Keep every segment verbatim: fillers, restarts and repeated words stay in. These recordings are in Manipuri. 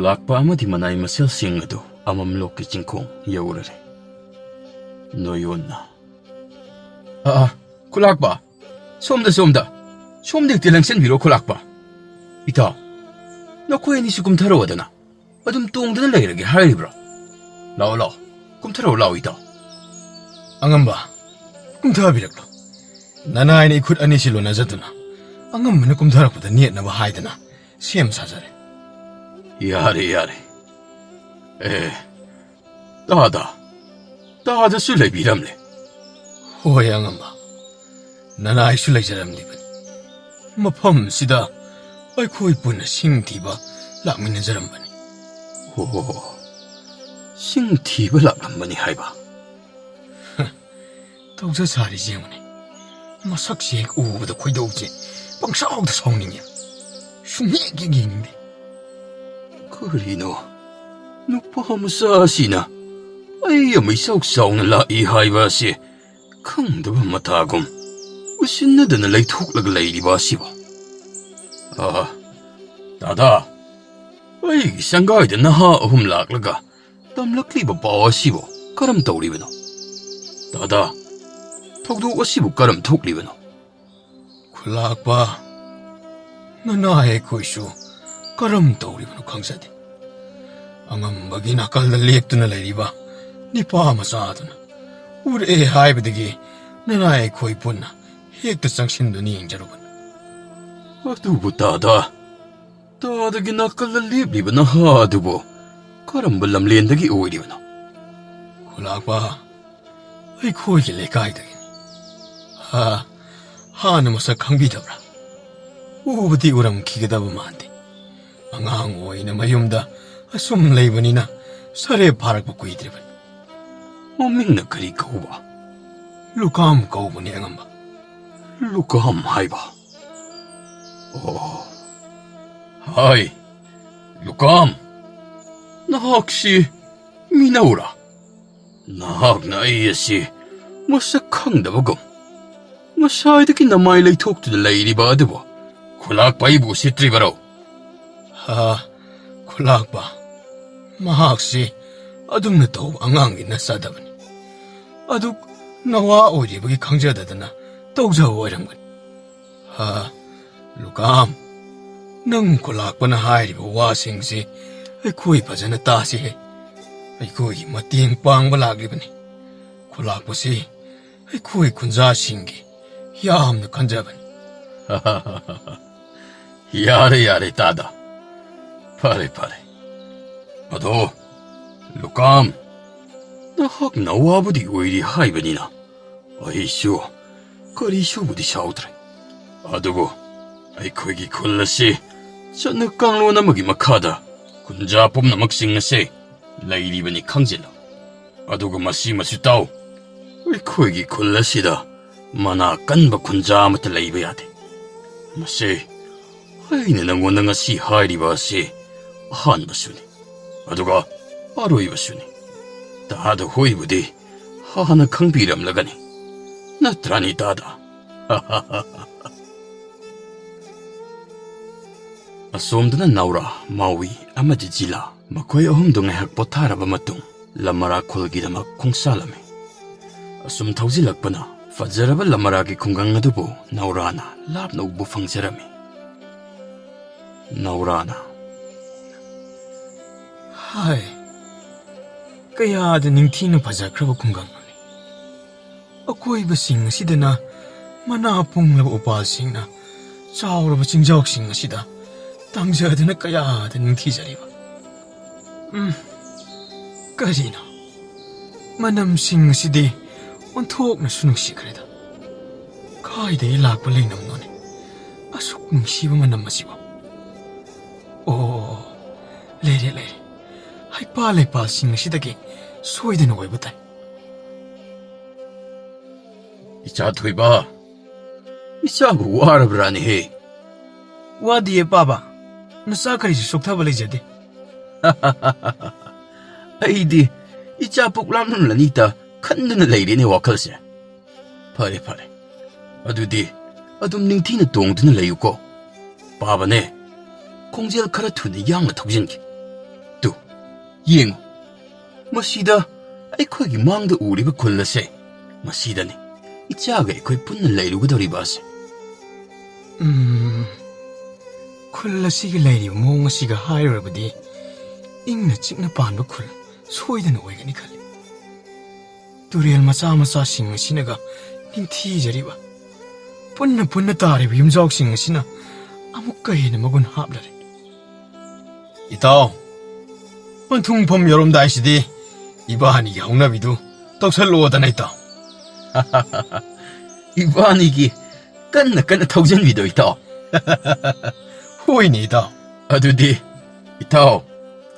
ꯂꯥꯛꯄ ꯑꯃꯗꯤ ꯃꯅꯥꯏ ꯃꯁꯤꯜꯁꯤꯡ ꯑꯗꯨ ꯑꯃꯝꯂꯣꯛꯀꯤ ꯆꯤꯡꯈꯣꯡ ꯌꯧꯔꯔꯦ꯫ ꯅꯣꯌꯣꯟꯅ, "ꯑꯥ, ꯑꯥ, ꯈꯨꯂꯥꯛꯄ, ꯁꯣꯝꯗ, ꯁꯣꯝꯗ, ꯁꯣꯝꯗ ꯍꯦꯛꯇ ꯂꯪꯁꯤꯟꯕꯤꯔꯣ, ꯈꯨꯂꯥꯛꯄ꯫ ꯏꯇꯥꯎ, ꯅꯈꯣꯏ ꯑꯅꯤꯁꯨ ꯀꯨꯝꯊꯔꯛꯑꯣꯗꯅ, ꯑꯗꯨꯝ ꯇꯣꯡꯗꯅ ꯂꯩꯔꯒꯦ ꯍꯥꯏꯔꯤꯕ꯭ꯔꯣ? ꯂꯥꯛꯑꯣ, ꯂꯥꯛꯑꯣ, ꯀꯨꯝꯊꯔꯛꯑꯣ, ꯂꯥꯛꯑꯣ, ꯏꯇꯥꯎ꯫ ꯑꯉꯝꯕ, ꯀꯨꯝꯊꯕꯤꯔꯛꯂꯣ꯫ ꯅꯅꯥꯏꯅ ꯏꯈꯨꯠ ꯑꯅꯤꯁꯤ ꯂꯣꯟꯅꯖꯗꯨꯅ ꯑꯉꯝꯕꯅ ꯀꯨꯝꯊꯔꯛꯄꯗ ꯅꯦꯠꯅꯕ ꯍꯥꯏꯗꯅ ꯁꯦꯝ ꯁꯥꯖꯔꯦ꯫ ꯌꯥꯔꯦ, ꯌꯥꯔꯦ꯫ ꯑꯦ, ꯇꯥꯗ, ꯇꯥꯗꯁꯨ ꯂꯩꯕꯤꯔꯝꯂꯦ꯫ ꯍꯣꯏ, ꯑꯉꯝꯕ, ꯅꯅꯥꯏꯁꯨ ꯂꯩꯖꯔꯝꯂꯤꯕꯅꯤ꯫ ꯃꯐꯝꯁꯤꯗ ꯑꯩꯈꯣꯏ ꯄꯨꯟꯅ ꯁꯤꯡ ꯊꯤꯕ ꯂꯥꯛꯃꯤꯟꯅꯖꯔꯝꯕꯅꯤ꯫ ꯑꯣ, ꯁꯤꯡ ꯊꯤꯕ ꯂꯥꯛꯂꯝꯕꯅꯤ ꯍꯥꯏꯕ? ꯇꯧꯖ ꯁꯥꯔꯤꯁꯦ ꯌꯦꯡꯉꯨꯅꯦ꯫ ꯃꯁꯛꯁꯦ ꯍꯦꯛ ꯎꯕꯗ ꯈꯣꯏꯗꯧꯁꯦ ꯄꯪꯁꯥꯎꯗ ꯁꯥꯎꯅꯤꯡꯉꯦ꯫ ꯁꯨꯝ ꯍꯦꯛ ꯍꯦꯛ ꯌꯦꯡꯅꯤꯡꯗꯦ꯫ ꯀꯔꯤꯅꯣ, ꯅꯨꯄꯥ ꯃꯆꯥ ꯑꯁꯤꯅ ꯑꯩ ꯑꯃ ꯏꯆꯥꯎ ꯆꯥꯎꯅ ꯂꯥꯛꯏ ꯍꯥꯏꯕ ꯑꯁꯤ ꯈꯪꯗꯕ ꯃꯇꯥꯒꯨꯝ ꯎꯁꯤꯟꯅꯗꯅ ꯂꯩꯊꯣꯛꯂꯒ ꯂꯩꯔꯤꯕ ꯑꯁꯤꯕꯨ? ꯑꯥ, ꯗꯥꯗꯥ, ꯑꯩꯒꯤ ꯁꯪꯒꯥꯏꯗ ꯅꯍꯥ ꯑꯍꯨꯝ ꯂꯥꯛꯂꯒ ꯇꯝꯂꯛꯂꯤꯕ ꯄꯥꯎ ꯑꯁꯤꯕꯨ ꯀꯔꯝ ꯇꯧꯔꯤꯕꯅꯣ? ꯗꯥꯗꯥ, ꯊꯧꯗꯣꯛ ꯑꯁꯤꯕꯨ ꯀꯔꯝ ꯊꯣꯛꯂꯤꯕꯅꯣ? ꯈꯨꯂꯥꯛꯄ, ꯅꯅꯥꯏ ꯑꯩꯈꯣꯏꯁꯨ ꯀꯔꯝ ꯇꯧꯔꯤꯕꯅꯣ ꯈꯪꯖꯗꯦ꯫ ꯑꯉꯝꯕꯒꯤ ꯅꯥꯀꯜꯗ ꯂꯦꯞꯇꯨꯅ ꯂꯩꯔꯤꯕ ꯅꯤꯄꯥ ꯃꯆꯥꯗꯨꯅ ꯎꯔꯛꯑꯦ ꯍꯥꯏꯕꯗꯒꯤ ꯅꯅꯥꯏ ꯑꯩꯈꯣꯏ ꯄꯨꯟꯅ ꯍꯦꯛꯇ ꯆꯪꯁꯤꯟꯗꯨꯅ ꯌꯦꯡꯖꯔꯨꯕꯅꯤ꯫ ꯑꯗꯨꯕꯨ ꯇꯥꯗ, ꯇꯥꯗꯒꯤ ꯅꯥꯀꯜꯗ ꯂꯦꯞꯂꯤꯕ ꯅꯍꯥ ꯑꯗꯨꯕꯨ ꯀꯔꯝꯕ ꯂꯝꯂꯦꯟꯗꯒꯤ ꯑꯣꯏꯔꯤꯕꯅꯣ? ꯈꯨꯂꯥꯛꯄ, ꯑꯩꯈꯣꯏꯒꯤ ꯂꯩꯀꯥꯏꯗꯒꯤꯅꯤ꯫ ꯍꯥ, ꯍꯥꯟꯅ ꯃꯁꯛ ꯈꯪꯕꯤꯗꯕ꯭ꯔꯥ? ꯎꯕꯗꯤ ꯎꯔꯝꯈꯤꯒꯗꯕ ꯃꯥꯟꯗꯦ꯫ ꯑꯉꯥꯡ ꯑꯣꯏꯅ ꯃꯌꯨꯝꯗ ꯑꯁꯨꯝ ꯂꯩꯕꯅꯤꯅ ꯁꯔꯦꯞ ꯐꯥꯔꯛꯄ ꯀꯨꯏꯗ꯭ꯔꯤꯕꯅꯤ꯫ ꯃꯃꯤꯡꯅ ꯀꯔꯤ ꯀꯧꯕ? ꯂꯨꯀꯥꯝ ꯀꯧꯕꯅꯤ, ꯑꯉꯝꯕ꯫ ꯂꯨꯀꯥꯝ ꯍꯥꯏꯕ? ꯑꯣ, ꯍꯥꯏ, ꯂꯨꯀꯥꯝ, ꯅꯍꯥꯛꯁꯤ ꯃꯤꯅꯧꯔꯥ? ꯅꯍꯥꯛꯅ ꯑꯩ ꯑꯁꯤ ꯃꯁꯛ ꯈꯪꯗꯕꯒꯨꯝ ꯉꯁꯥꯏꯗꯒꯤ ꯅꯃꯥꯏ ꯂꯩꯊꯣꯛꯇꯨꯅ ꯂꯩꯔꯤꯕ ꯑꯗꯨꯕꯨ ꯈꯨꯂꯥꯛꯄ ꯑꯩꯕꯨ ꯎꯁꯤꯠꯇ꯭ꯔꯤꯕꯔꯣ? ꯍꯥ, ꯈꯨꯂꯥꯛꯄ, ꯃꯍꯥꯛꯁꯤ ꯑꯗꯨꯝꯅ ꯇꯧꯕ ꯑꯉꯥꯡꯗꯤ ꯅꯠꯆꯗꯕꯅꯤ꯫ ꯑꯗꯨ ꯅꯋꯥ ꯑꯣꯏꯔꯤꯕꯒꯤ ꯈꯪꯖꯗꯗꯅ ꯇꯧꯖꯕ ꯑꯣꯏꯔꯝꯒꯅꯤ꯫ ꯍꯥ, ꯂꯨꯀꯥꯝ, ꯅꯪ ꯈꯨꯂꯥꯛꯄꯅ ꯍꯥꯏꯔꯤꯕ ꯋꯥꯁꯤꯡꯁꯤ ꯑꯩꯈꯣꯏ ꯐꯖꯅ ꯇꯥꯁꯤꯍꯦ꯫ ꯑꯩꯈꯣꯏꯒꯤ ꯃꯇꯦꯡ ꯄꯥꯡꯕ ꯂꯥꯛꯂꯤꯕꯅꯤ꯫ ꯈꯨꯂꯥꯛꯄꯁꯤ ꯑꯩꯈꯣꯏ ꯈꯨꯟꯖꯥꯁꯤꯡꯒꯤ ꯌꯥꯝꯅ ꯈꯟꯖꯕꯅꯤ꯫ ꯌꯥꯔꯦ, ꯌꯥꯔꯦ, ꯇꯥꯗ꯫ ꯐꯔꯦ, ꯐꯔꯦ꯫ ꯑꯗꯣ, ꯂꯨꯀꯥꯝ, ꯅꯍꯥꯛ ꯅꯋꯥꯕꯨꯗꯤ ꯑꯣꯏꯔꯤ ꯍꯥꯏꯕꯅꯤꯅ, ꯑꯩꯁꯨ ꯀꯔꯤꯁꯨꯕꯨꯗꯤ ꯁꯥꯎꯗ꯭ꯔꯦ꯫ ꯑꯗꯨꯕꯨ ꯑꯩꯈꯣꯏꯒꯤ ꯈꯨꯜ ꯑꯁꯤ ꯆꯠꯅ ꯀꯥꯡꯂꯣꯟ ꯑꯃꯒꯤ ꯃꯈꯥꯗ ꯈꯨꯟꯖꯥ ꯄꯨꯝꯅꯃꯛꯁꯤꯡ ꯑꯁꯦ ꯂꯩꯔꯤꯕꯅꯤ, ꯈꯪꯖꯤꯜꯂꯨ꯫ ꯑꯗꯨꯒ ꯃꯁꯤꯃꯁꯨ ꯇꯥꯎ, ꯑꯩꯈꯣꯏꯒꯤ ꯈꯨꯜ ꯑꯁꯤꯗ ꯃꯅꯥ ꯀꯟꯕ ꯈꯨꯟꯖꯥ ꯑꯃꯠꯇ ꯂꯩꯕ ꯌꯥꯗꯦ꯫ ꯃꯁꯤ ꯑꯩꯅ ꯅꯉꯣꯟꯗ ꯉꯁꯤ ꯍꯥꯏꯔꯤꯕ ꯑꯁꯤ ꯑꯍꯥꯟꯕꯁꯨꯅꯤ, ꯑꯗꯨꯒ ꯑꯔꯣꯏꯕꯁꯨꯅꯤ꯫ ꯇꯥꯗ ꯍꯣꯏꯕꯨꯗꯤ ꯍꯥꯟꯅ ꯈꯪꯕꯤꯔꯝꯂꯒꯅꯤ, ꯅꯠꯇ꯭ꯔꯥꯅꯤ ꯇꯥꯗ? ꯑꯁꯣꯝꯗꯅ ꯅꯥꯎꯔꯥ, ꯃꯥꯎꯏ ꯑꯃꯗꯤ ꯖꯤꯂꯥ, ꯃꯈꯣꯏ ꯑꯍꯨꯝꯗꯨ ꯉꯥꯏꯍꯥꯛ ꯄꯣꯊꯥꯔꯕ ꯃꯇꯨꯡ ꯂꯝꯃꯔꯥ ꯈꯨꯜꯒꯤꯗꯃꯛ ꯈꯣꯡꯁꯥꯜꯂꯝꯃꯤ꯫ ꯑꯁꯨꯝ ꯊꯧꯖꯤꯜꯂꯛꯄꯅ ꯐꯖꯔꯕ ꯂꯝꯃꯔꯥꯒꯤ ꯈꯨꯡꯒꯪ ꯑꯗꯨꯕꯨ ꯅꯥꯎꯔꯥꯅ ꯂꯥꯞꯅ ꯎꯕ ꯐꯪꯖꯔꯝꯃꯤ꯫ ꯅꯥꯎꯔꯥꯅ, ꯍꯥꯏ, ꯀꯌꯥꯗ ꯅꯤꯡꯊꯤꯅ ꯐꯖꯈ꯭ꯔꯕ ꯈꯨꯡꯒꯪ ꯑꯃꯅꯤ꯫ ꯑꯀꯣꯏꯕꯁꯤꯡ ꯑꯁꯤꯗꯅ ꯃꯅꯥ ꯄꯨꯡꯂꯕ ꯎꯄꯥꯜꯁꯤꯡꯅ ꯆꯥꯎꯔꯕ ꯆꯤꯡꯖꯥꯎꯁꯤꯡ ꯑꯁꯤꯗ ꯇꯥꯡꯖꯗꯨꯅ ꯀꯌꯥꯗ ꯅꯤꯡꯊꯤꯖꯔꯤꯕ꯫ ꯎꯝ, ꯀꯔꯤꯅꯣ? ꯃꯅꯝꯁꯤꯡ ꯑꯁꯤꯗꯤ ꯑꯣꯟꯊꯣꯛꯅꯁꯨ ꯅꯨꯡꯁꯤꯈ꯭ꯔꯦꯗ꯫ ꯀꯥꯏꯗꯒꯤ ꯂꯥꯛꯄ ꯂꯩꯅꯝꯅꯣꯅꯦ ꯑꯁꯨꯛ ꯅꯨꯡꯁꯤꯕ ꯃꯅꯝ ꯑꯁꯤꯕꯣ? ꯑꯣ, ꯂꯩꯔꯦ, ꯂꯩꯔꯦ꯫ ꯍꯩꯄꯥꯜ ꯂꯩꯄꯥꯜꯁꯤꯡ ꯑꯁꯤꯗꯒꯤ ꯁꯣꯏꯗꯅ ꯑꯣꯏꯕ ꯇꯥꯏ꯫ ꯏꯆꯥ ꯊꯣꯏꯕ, ꯏꯆꯥꯕꯨ ꯋꯥꯔꯕ꯭ꯔꯥꯅꯦꯍꯦ? ꯋꯥꯗꯤꯌꯦ ꯄꯥꯕ, ꯅꯆꯥ ꯀꯔꯤꯁꯨ ꯆꯣꯛꯊꯕ ꯂꯩꯖꯗꯦ꯫ ꯑꯩꯗꯤ ꯏꯆꯥ ꯄꯣꯛꯂꯥꯛꯂꯝꯂꯅꯤꯇ ꯈꯟꯗꯨꯅ ꯂꯩꯔꯦꯅꯦ ꯋꯥꯈꯜꯁꯦ꯫ ꯐꯔꯦ, ꯐꯔꯦ, ꯑꯗꯨꯗꯤ ꯑꯗꯨꯝ ꯅꯤꯡꯊꯤꯅ ꯇꯣꯡꯗꯨꯅ ꯂꯩꯌꯨꯀꯣ꯫ ꯄꯥꯕꯅꯦ, ꯈꯣꯡꯖꯦꯜ ꯈꯔ ꯊꯨꯅ ꯌꯥꯡꯅ ꯊꯧꯖꯤꯟꯈꯤ꯫ ꯌꯦꯡꯉꯨ, ꯃꯁꯤꯗ ꯑꯩꯈꯣꯏꯒꯤ ꯃꯥꯡꯗ ꯎꯔꯤꯕ ꯈꯨꯜ ꯑꯁꯦ, ꯃꯁꯤꯗꯅꯤ ꯏꯆꯥꯒ ꯑꯩꯈꯣꯏ ꯄꯨꯟꯅ ꯂꯩꯔꯨꯒꯗꯧꯔꯤꯕ ꯑꯁꯦ꯫ ꯎꯝ, ꯈꯨꯜ ꯑꯁꯤꯒꯤ ꯂꯩꯔꯤꯕ ꯃꯑꯣꯡ ꯑꯁꯤꯒ ꯍꯥꯏꯔꯨꯔꯕꯗꯤ, ꯏꯪꯅ ꯆꯤꯛꯅ ꯄꯥꯟꯕ ꯈꯨꯜ ꯁꯣꯏꯗꯅ ꯑꯣꯏꯒꯅꯤ ꯈꯜꯂꯤ꯫ ꯇꯨꯔꯦꯜ ꯃꯆꯥ ꯃꯆꯥꯁꯤꯡ ꯑꯁꯤꯅꯒ ꯅꯤꯡꯊꯤꯖꯔꯤꯕ, ꯄꯨꯟꯅ ꯄꯨꯟꯅ ꯇꯥꯔꯤꯕ ꯌꯨꯝꯖꯥꯎꯁꯤꯡ ꯑꯁꯤꯅ ꯑꯃꯨꯛꯀ ꯍꯦꯟꯅ ꯃꯒꯨꯟ ꯍꯥꯞꯂꯔꯦ꯫ ꯏꯇꯥꯎ, ꯄꯟꯊꯨꯡꯐꯝ ꯌꯧꯔꯝꯗꯥꯏꯁꯤꯗꯤ ꯏꯕꯥꯅꯤꯒꯤ ꯍꯧꯅꯕꯤꯗꯨ ꯇꯧꯁꯜꯂꯣꯗꯅ, ꯏꯇꯥꯎ꯫ ꯏꯕꯥꯅꯤꯒꯤ ꯀꯟꯅ ꯀꯟꯅ ꯊꯧꯖꯟꯕꯤꯗꯣ, ꯏꯇꯥꯎ꯫ ꯍꯣꯏꯅꯦ, ꯏꯇꯥꯎ꯫ ꯑꯗꯨꯗꯤ, ꯏꯇꯥꯎ,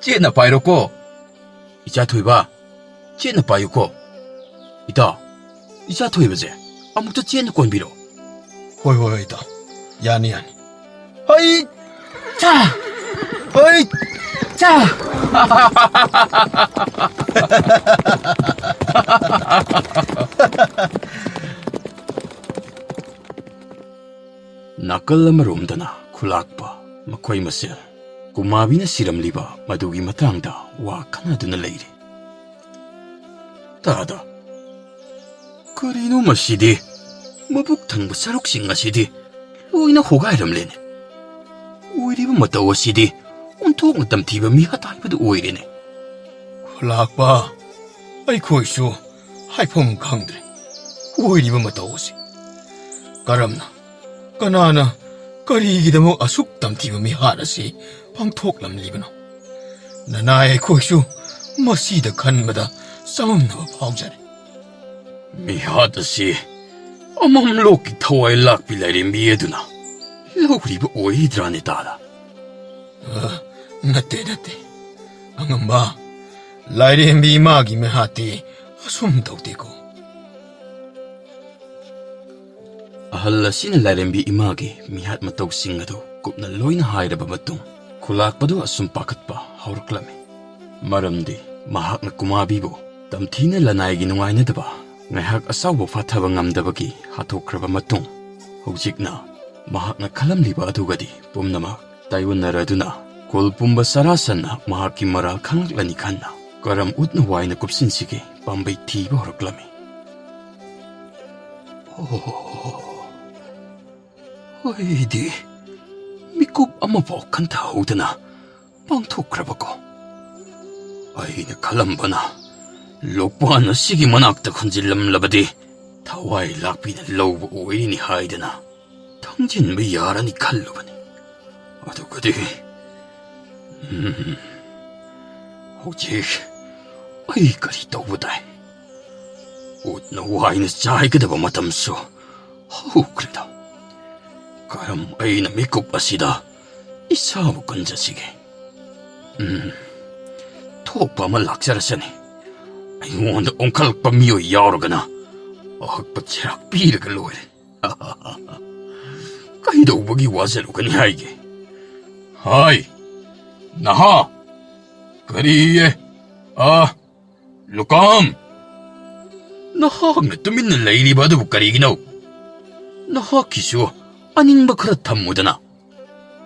ꯆꯦꯠꯅ ꯄꯥꯏꯔꯣꯀꯣ꯫ ꯏꯆꯥ ꯊꯣꯏꯕ, ꯆꯦꯠꯅ ꯄꯥꯏꯌꯨꯀꯣ꯫ ꯏꯇꯥꯎ, ꯏꯆꯥ ꯊꯣꯏꯕꯁꯦ ꯑꯃꯨꯛꯇ ꯆꯦꯠꯅ ꯀꯣꯟꯕꯤꯔꯣ꯫ ꯍꯣꯏ, ꯍꯣꯏ, ꯍꯣꯏ, ꯏꯇꯥꯎ꯫ ꯌꯥꯅꯤ, ꯌꯥꯅꯤ꯫ ꯍꯩ! ꯆꯥ! ꯍꯩ! ꯆꯥ! ꯅꯥꯀꯜ ꯑꯃꯔꯣꯝꯗꯅ ꯈꯨꯂꯥꯛꯄ, ꯃꯈꯣꯏ ꯃꯁꯦꯜ ꯀꯨꯃꯥꯕꯤꯅ ꯁꯤꯔꯝꯂꯤꯕ ꯃꯗꯨꯒꯤ ꯃꯇꯥꯡꯗ ꯋꯥ ꯈꯟꯅꯗꯨꯅ ꯂꯩꯔꯤ꯫ ꯇꯥꯗ, ꯀꯔꯤꯅꯣ ꯃꯁꯤꯗꯤ? ꯃꯕꯨꯛ ꯊꯪꯕ ꯁꯔꯨꯛꯁꯤꯡ ꯑꯁꯤꯗꯤ ꯂꯣꯏꯅ ꯍꯣꯒꯥꯏꯔꯝꯂꯦꯅꯦ꯫ ꯑꯣꯏꯔꯤꯕ ꯃꯇꯧ ꯑꯁꯤꯗꯤ ꯑꯣꯟꯊꯣꯛꯅ ꯇꯝꯊꯤꯕ ꯃꯤꯍꯥꯠ ꯍꯥꯏꯕꯗꯨ ꯑꯣꯏꯔꯦꯅꯦ꯫ ꯈꯨꯂꯥꯛꯄ, ꯑꯩꯈꯣꯏꯁꯨ ꯍꯥꯏꯐꯝ ꯈꯪꯗ꯭ꯔꯦ ꯑꯣꯏꯔꯤꯕ ꯃꯇꯧ ꯑꯁꯤ꯫ ꯀꯔꯝꯅ, ꯀꯅꯥꯅ, ꯀꯔꯤꯒꯤꯗꯃꯛ ꯑꯁꯨꯛ ꯇꯝꯊꯤꯕ ꯃꯤꯍꯥꯠ ꯑꯁꯤ ꯄꯥꯡꯊꯣꯛꯂꯝꯂꯤꯕꯅꯣ? ꯅꯅꯥꯏ ꯑꯩꯈꯣꯏꯁꯨ ꯃꯁꯤꯗ ꯈꯟꯕꯗ ꯆꯃꯝꯅꯕ ꯐꯥꯎꯖꯔꯦ꯫ ꯃꯤꯍꯥꯠ ꯑꯁꯤ ꯑꯃꯝꯂꯣꯛꯀꯤ ꯊꯋꯥꯏ ꯂꯥꯛꯄꯤ ꯂꯥꯏꯔꯦꯝꯕꯤ ꯑꯗꯨꯅ ꯂꯧꯔꯤꯕ ꯑꯣꯏꯔꯤꯗ꯭ꯔꯥꯅꯦ, ꯇꯥꯗ? ꯑ, ꯅꯠꯇꯦ, ꯅꯠꯇꯦ꯫ ꯑꯉꯝꯕ, ꯂꯥꯏꯔꯦꯝꯕꯤ ꯏꯃꯥꯒꯤ ꯃꯤꯍꯥꯠꯇꯤ ꯑꯁꯨꯝ ꯇꯧꯗꯦꯀꯣ꯫ ꯑꯍꯜ ꯑꯁꯤꯅ ꯂꯥꯏꯔꯦꯝꯕꯤ ꯏꯃꯥꯒꯤ ꯃꯤꯍꯥꯠ ꯃꯇꯧꯁꯤꯡ ꯑꯗꯨ ꯀꯨꯞꯅ ꯂꯣꯏꯅ ꯍꯥꯏꯔꯕ ꯃꯇꯨꯡ, ꯈꯨꯂꯥꯛꯄꯗꯨ ꯑꯁꯨꯝ ꯄꯥꯈꯠꯄ ꯍꯧꯔꯛꯂꯝꯃꯤ꯫ ꯃꯔꯝꯗꯤ ꯃꯍꯥꯛꯅ ꯀꯨꯃꯥꯕꯤꯕꯨ ꯇꯝꯊꯤꯅ ꯂꯅꯥꯏꯒꯤ ꯅꯨꯡꯉꯥꯏꯅꯗꯕ ꯉꯥꯏꯍꯥꯛ ꯑꯆꯥꯎꯕ ꯐꯥꯊꯕ ꯉꯝꯗꯕꯒꯤ ꯍꯥꯠꯇꯣꯛꯈ꯭ꯔꯕ ꯃꯇꯨꯡ, ꯍꯧꯖꯤꯛꯅ ꯃꯍꯥꯛꯅ ꯈꯜꯂꯝꯂꯤꯕ ꯑꯗꯨꯒꯗꯤ ꯄꯨꯝꯅꯃꯛ ꯇꯥꯏꯑꯣꯟꯅꯔꯗꯨꯅ ꯈꯨꯜ ꯄꯨꯝꯕ ꯁꯔꯥꯁꯟꯅ ꯃꯍꯥꯛꯀꯤ ꯃꯔꯥꯜ ꯈꯪꯂꯛꯂꯅꯤ ꯈꯟꯅ ꯀꯔꯝ ꯎꯠꯅ ꯋꯥꯏꯅ ꯀꯨꯞꯁꯤꯟꯁꯤꯒꯦ ꯄꯥꯝꯕꯩ ꯊꯤꯕ ꯍꯧꯔꯛꯂꯝꯃꯤ꯫ ꯑꯣ, ꯑꯩꯗꯤ ꯃꯤꯀꯨꯞ ꯑꯃꯐꯥꯎ ꯈꯟꯊꯍꯧꯗꯅ ꯄꯥꯡꯊꯣꯛꯈ꯭ꯔꯕꯀꯣ꯫ ꯑꯩꯅ ꯈꯜꯂꯝꯕꯅ ꯂꯣꯛꯄꯥꯟ ꯑꯁꯤꯒꯤ ꯃꯅꯥꯛꯇ ꯈꯨꯟꯖꯤꯜꯂꯝꯂꯕꯗꯤ ꯊꯋꯥꯏ ꯂꯥꯛꯄꯤꯅ ꯂꯧꯕ ꯑꯣꯏꯔꯤꯅꯤ ꯍꯥꯏꯗꯅ ꯊꯝꯖꯤꯟꯕ ꯌꯥꯔꯅꯤ ꯈꯜꯂꯨꯕꯅꯤ꯫ ꯑꯗꯨꯒꯗꯤ, ꯎꯝ, ꯍꯧꯖꯤꯛ ꯑꯩ ꯀꯔꯤ ꯇꯧꯕ ꯇꯥꯏ? ꯎꯠꯅ ꯋꯥꯏꯅ ꯆꯥꯏꯒꯗꯕ ꯃꯇꯝꯁꯨ ꯍꯧꯈ꯭ꯔꯦꯗ꯫ ꯀꯔꯝ ꯑꯩꯅ ꯃꯤꯀꯨꯞ ꯑꯁꯤꯗ ꯏꯁꯥꯕꯨ ꯀꯟꯖꯁꯤꯒꯦ? ꯎꯝ, ꯊꯣꯛꯄ ꯑꯃ ꯂꯥꯛꯆꯔꯁꯅꯤ꯫ ꯑꯩꯉꯣꯟꯗ ꯑꯣꯟꯈꯠꯂꯛꯄ ꯃꯤꯑꯣꯏ ꯌꯥꯎꯔꯒꯅ ꯑꯍꯛꯄ ꯆꯩꯔꯥꯛ ꯄꯤꯔꯒ ꯂꯣꯏꯔꯦ꯫ ꯀꯩꯗꯧꯕꯒꯤ ꯋꯥꯖꯔꯨꯒꯅꯤ ꯍꯥꯏꯒꯦ? ꯍꯥꯏ, ꯅꯍꯥ! ꯀꯔꯤꯌꯦ? ꯑ, ꯂꯨꯀꯥꯝ! ꯅꯍꯥꯛꯅ ꯇꯨꯃꯤꯟꯅ ꯂꯩꯔꯤꯕ ꯑꯗꯨꯕꯨ ꯀꯔꯤꯒꯤꯅꯣ? ꯅꯍꯥꯛꯀꯤꯁꯨ ꯑꯅꯤꯡꯕ ꯈꯔ ꯊꯝꯃꯨꯗꯅ꯫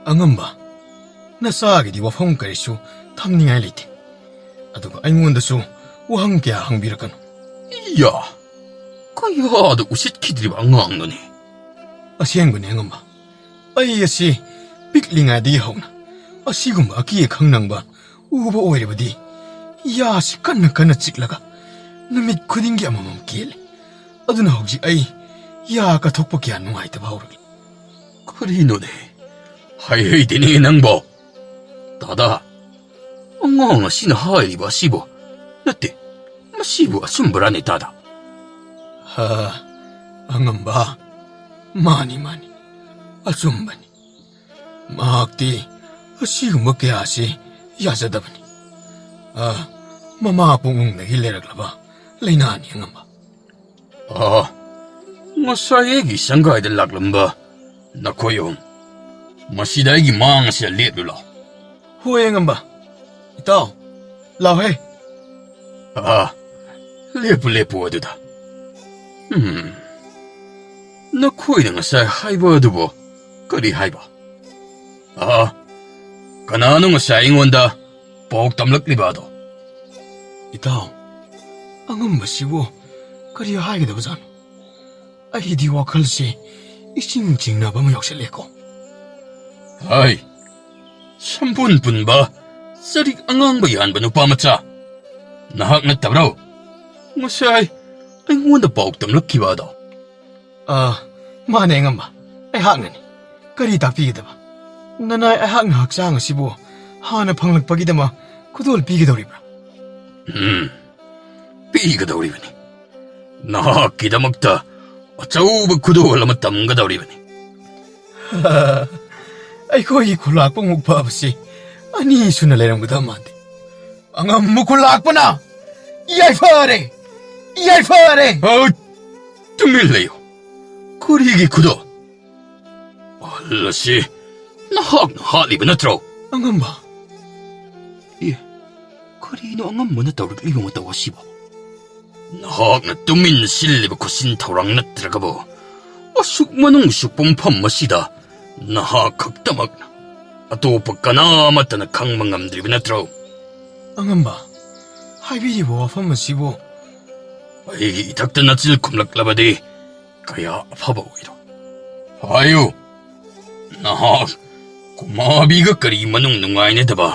ꯑꯉꯝꯕ, ꯅꯆꯥꯒꯤꯗꯤ ꯋꯥꯐꯝ ꯀꯔꯤꯁꯨ ꯊꯝꯅꯤꯡꯉꯥꯏ ꯂꯩꯇꯦ꯫ ꯑꯗꯨꯒ ꯑꯩꯉꯣꯟꯗꯁꯨ ꯋꯥꯍꯪ ꯀꯌꯥ ꯍꯪꯕꯤꯔꯛꯀꯅꯨ꯫ ꯏꯌꯥ! ꯀꯌꯥꯗ ꯎꯁꯤꯠꯈꯤꯗ꯭ꯔꯤꯕ ꯑꯉꯥꯡꯅꯣꯅꯦ꯫ ꯑꯁꯦꯡꯕꯅꯦ ꯑꯉꯝꯕ, ꯑꯩ ꯑꯁꯤ ꯄꯤꯛꯂꯤꯉꯩꯗꯒꯤ ꯍꯧꯅ ꯑꯁꯤꯒꯨꯝꯕ ꯑꯀꯤ ꯑꯈꯪ ꯅꯪꯕ ꯎꯕ ꯑꯣꯏꯔꯕꯗꯤ ꯌꯥꯁꯤ ꯀꯟꯅ ꯀꯟꯅ ꯆꯤꯛꯂꯒ ꯅꯨꯃꯤꯠ ꯈꯨꯗꯤꯡꯒꯤ ꯑꯃꯃꯝ ꯀꯦꯜꯂꯤ꯫ ꯑꯗꯨꯅ ꯍꯧꯖꯤꯛ ꯑꯩ ꯌꯥ ꯀꯠꯊꯣꯛꯄ ꯀꯌꯥ ꯅꯨꯡꯉꯥꯏꯇꯕ ꯍꯧꯔꯛꯂꯤ꯫ ꯀꯔꯤꯅꯣꯅꯦ? ꯍꯩꯍꯩꯗꯦꯅꯦ ꯅꯪꯕꯣ꯫ ꯗꯥꯗꯥ, ꯑꯉꯥꯡ ꯑꯁꯤꯅ ꯍꯥꯏꯔꯤꯕ ꯑꯁꯤꯕꯨ, ꯅꯠꯇꯦ, ꯃꯁꯤꯕꯨ ꯑꯆꯨꯝꯕꯔꯥꯅꯦ ꯗꯥꯗꯥ? ꯍꯥ, ꯑꯉꯝꯕ, ꯃꯥꯅꯤ, ꯃꯥꯅꯤ, ꯑꯆꯨꯝꯕꯅꯤ꯫ ꯃꯍꯥꯛꯇꯤ ꯑꯁꯤꯒꯨꯝꯕ ꯀꯌꯥꯁꯤ ꯌꯥꯖꯗꯕꯅꯤ꯫ ꯑ, ꯃꯃꯥ ꯄꯣꯛꯅꯨꯡꯗꯒꯤ ꯂꯩꯔꯛꯂꯕ ꯂꯥꯏꯅꯥꯅꯤ ꯑꯉꯝꯕ꯫ ꯑ, ꯉꯁꯥꯏ ꯑꯩꯒꯤ ꯁꯪꯒꯥꯏꯗ ꯂꯥꯛꯂꯝꯕ ꯅꯈꯣꯏ ꯑꯍꯨꯝ, ꯃꯁꯤꯗ ꯑꯩꯒꯤ ꯃꯥꯡ ꯑꯁꯤꯗ ꯂꯦꯞꯂꯨ ꯂꯥꯎ꯫ ꯍꯣꯏ ꯑꯉꯝꯕ꯫ ꯏꯇꯥꯎ, ꯂꯥꯎꯍꯦ꯫ ꯑ, ꯂꯦꯞꯄꯨ, ꯂꯦꯞꯄꯨ ꯑꯗꯨꯗ꯫ ꯎꯝ, ꯅꯈꯣꯏꯅ ꯉꯁꯥꯏ ꯍꯥꯏꯕ ꯑꯗꯨꯕꯨ ꯀꯔꯤ ꯍꯥꯏꯕ? ꯑ, ꯀꯅꯥꯅꯣ ꯉꯁꯥꯏ ꯑꯩꯉꯣꯟꯗ ꯄꯥꯎ ꯇꯝꯂꯛꯂꯤꯕ ꯑꯗꯣ? ꯏꯇꯥꯎ, ꯑꯉꯝꯕꯁꯤꯕꯨ ꯀꯔꯤ ꯍꯥꯏꯒꯗꯕꯖꯥꯠꯅꯣ? ꯑꯩꯗꯤ ꯋꯥꯈꯜꯁꯦ ꯏꯆꯤꯡ ꯆꯤꯡꯅꯕ ꯑꯃ ꯌꯥꯎꯁꯜꯂꯦꯀꯣ꯫ ꯍꯥꯏ, ꯁꯝꯕꯨꯟ ꯄꯨꯟꯕ, ꯆꯔꯤꯛ ꯑꯉꯥꯡꯕ ꯌꯥꯟꯕ ꯅꯨꯄꯥ ꯃꯆꯥ, ꯅꯍꯥꯛ ꯅꯠꯇꯕ꯭ꯔꯣ? ꯉꯁꯥꯏ ꯑꯩꯉꯣꯟꯗ ꯄꯥꯎ ꯇꯝꯂꯛꯈꯤꯕ ꯑꯗꯣ? ꯑꯥ, ꯃꯥꯅꯦ ꯑꯉꯝꯕ, ꯑꯩꯍꯥꯛꯅꯅꯤ꯫ ꯀꯔꯤ ꯇꯥꯛꯄꯤꯒꯗꯕ? ꯅꯅꯥꯏ ꯑꯩꯍꯥꯛꯅ ꯍꯛꯆꯥꯡ ꯑꯁꯤꯕꯨ ꯍꯥꯟꯅ ꯐꯪꯂꯛꯄꯒꯤꯗꯃꯛ ꯈꯨꯗꯣꯜ ꯄꯤꯒꯗꯧꯔꯤꯕ꯭ꯔꯥ? ꯎꯝ, ꯄꯤꯒꯗꯧꯔꯤꯕꯅꯤ꯫ ꯅꯍꯥꯛꯀꯤꯗꯃꯛꯇ ꯑꯆꯧꯕ ꯈꯨꯗꯣꯜ ꯑꯃ ꯇꯝꯒꯗꯧꯔꯤꯕꯅꯤ꯫ ꯑꯩꯈꯣꯏꯒꯤ ꯈꯨꯂꯥꯛꯄ ꯃꯨꯛ ꯐꯕꯁꯤ ꯑꯅꯤ ꯁꯨꯅ ꯂꯩꯔꯝꯒꯗꯕ ꯃꯥꯟꯗꯦ꯫ ꯑꯉꯝꯕ ꯈꯨꯂꯥꯛꯄꯅ ꯌꯥꯏꯐꯔꯦ! ꯌꯥꯏꯐꯔꯦ! ꯑ, ꯇꯨꯃꯤꯟ ꯂꯩꯌꯨ꯫ ꯀꯔꯤꯒꯤ ꯈꯨꯗꯣꯜ? ꯑꯍꯜ ꯑꯁꯤ ꯅꯍꯥꯛꯅ ꯍꯥꯠꯂꯤꯕ ꯅꯠꯇ꯭ꯔꯣ? ꯑꯉꯝꯕ꯫ ꯑꯦ, ꯀꯔꯤꯅꯣ ꯑꯉꯝꯕꯅ ꯇꯧꯔꯛꯂꯤꯕ ꯃꯇꯧ ꯑꯁꯤꯕꯣ? ꯅꯍꯥꯛꯅ ꯇꯨꯃꯤꯟꯅ ꯁꯤꯜꯂꯤꯕ ꯈꯨꯠꯁꯤꯟ ꯊꯧꯔꯥꯡ ꯅꯠꯇ꯭ꯔꯒꯕꯨ, ꯑꯁꯨꯛ ꯃꯅꯨꯡ ꯁꯨꯛꯄ ꯃꯐꯝ ꯑꯁꯤꯗ ꯅꯍꯥꯛ ꯈꯛꯇꯃꯛꯅ, ꯑꯇꯣꯞꯄ ꯀꯅꯥ ꯑꯃꯠꯇꯅ ꯈꯪꯕ ꯉꯝꯗ꯭ꯔꯤꯕ ꯅꯠꯇ꯭ꯔꯣ? ꯑꯉꯝꯕ, ꯍꯥꯏꯕꯤꯔꯤꯕ ꯋꯥꯐꯝ ꯑꯁꯤꯕꯨ ꯑꯩꯒꯤ ꯏꯊꯛꯇ ꯅꯆꯤꯜ ꯈꯨꯝꯂꯛꯂꯕꯗꯤ ꯀꯌꯥ ꯑꯐꯕ ꯑꯣꯏꯔꯣ꯫ ꯍꯥꯏꯌꯨ, ꯅꯍꯥꯛ ꯀꯨꯃꯥꯕꯤꯒ ꯀꯔꯤ ꯃꯅꯨꯡ ꯅꯨꯡꯉꯥꯏꯅꯗꯕ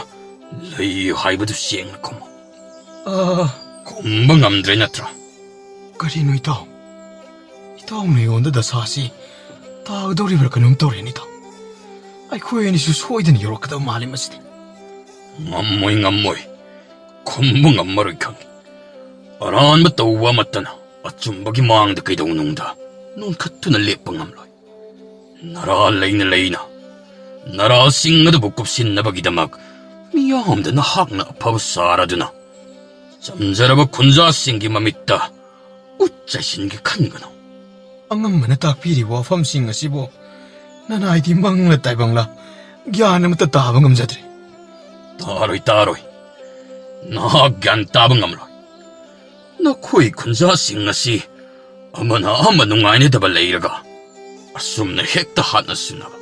ꯂꯩ ꯍꯥꯏꯕꯗꯨ ꯁꯦꯡꯅ ꯈꯨꯝꯃꯨ꯫ ꯑꯥ, ꯈꯨꯝꯕ ꯉꯝꯗ꯭ꯔꯦ ꯅꯠꯇ꯭ꯔꯥ? ꯀꯔꯤꯅꯣ ꯏꯇꯥꯎ? ꯏꯇꯥꯎꯅ ꯑꯩꯉꯣꯟꯗ ꯗꯁꯥꯁꯤ ꯇꯥꯒꯗꯧꯔꯤꯕ꯭ꯔꯥ ꯀꯩꯅꯣꯝ ꯇꯧꯔꯦꯅꯦ ꯏꯇꯥꯎ꯫ ꯑꯩꯈꯣꯏ ꯑꯅꯤꯁꯨ ꯁꯣꯏꯗꯅ ꯌꯧꯔꯛꯀꯗꯕ ꯃꯥꯜꯂꯦ ꯃꯁꯤꯗꯤ꯫ ꯉꯝꯃꯣꯏ, ꯉꯝꯃꯣꯏ꯫ ꯈꯨꯝꯕ ꯉꯝꯃꯔꯣꯏ ꯈꯪꯉꯤ꯫ ꯑꯔꯥꯟꯕ ꯇꯧꯕ ꯑꯃꯠꯇꯅ ꯑꯆꯨꯝꯕꯒꯤ ꯃꯥꯡꯗ ꯀꯩꯗꯧꯅꯨꯡꯗ ꯅꯣꯟꯈꯠꯇꯨꯅ ꯂꯦꯞꯄ ꯉꯝꯂꯣꯏ꯫ ꯅꯔꯥ ꯂꯩꯅ ꯂꯩꯅ ꯅꯔꯥꯁꯤꯡ ꯑꯗꯨꯕꯨ ꯀꯨꯞꯁꯤꯟꯅꯕꯒꯤꯗꯃꯛ ꯃꯤꯌꯥꯝꯗ ꯅꯍꯥꯛꯅ ꯑꯐꯕ ꯁꯥꯔꯗꯨꯅ ꯆꯝꯖꯔꯕ ꯈꯨꯟꯖꯥꯁꯤꯡꯒꯤ ꯃꯃꯤꯠꯇ ꯎꯠ ꯆꯥꯏꯁꯤꯟꯒꯦ ꯈꯟꯒꯅꯨ꯫ ꯑꯉꯝꯕꯅ ꯇꯥꯛꯄꯤꯔꯤꯕ ꯋꯥꯐꯝꯁꯤꯡ ꯑꯁꯤꯕꯨ ꯅꯅꯥꯏꯗꯤ ꯃꯪꯂ ꯇꯥꯏꯕꯪꯂ ꯒ꯭ꯌꯥꯟ ꯑꯃꯠꯇ ꯇꯥꯕ ꯉꯝꯖꯗ꯭ꯔꯦ꯫ ꯇꯥꯔꯣꯏ, ꯇꯥꯔꯣꯏ꯫ ꯅꯍꯥꯛ ꯒ꯭ꯌꯥꯟ ꯇꯥꯕ ꯉꯝꯂꯣꯏ꯫ ꯅꯈꯣꯏ ꯈꯨꯟꯖꯥꯁꯤꯡ ꯑꯁꯤ ꯑꯃꯅ ꯑꯃ ꯅꯨꯡꯉꯥꯏꯅꯗꯕ ꯂꯩꯔꯒ ꯑꯁꯨꯝꯅ ꯍꯦꯛꯇ ꯍꯥꯠꯅ ꯁꯨꯅꯕ꯫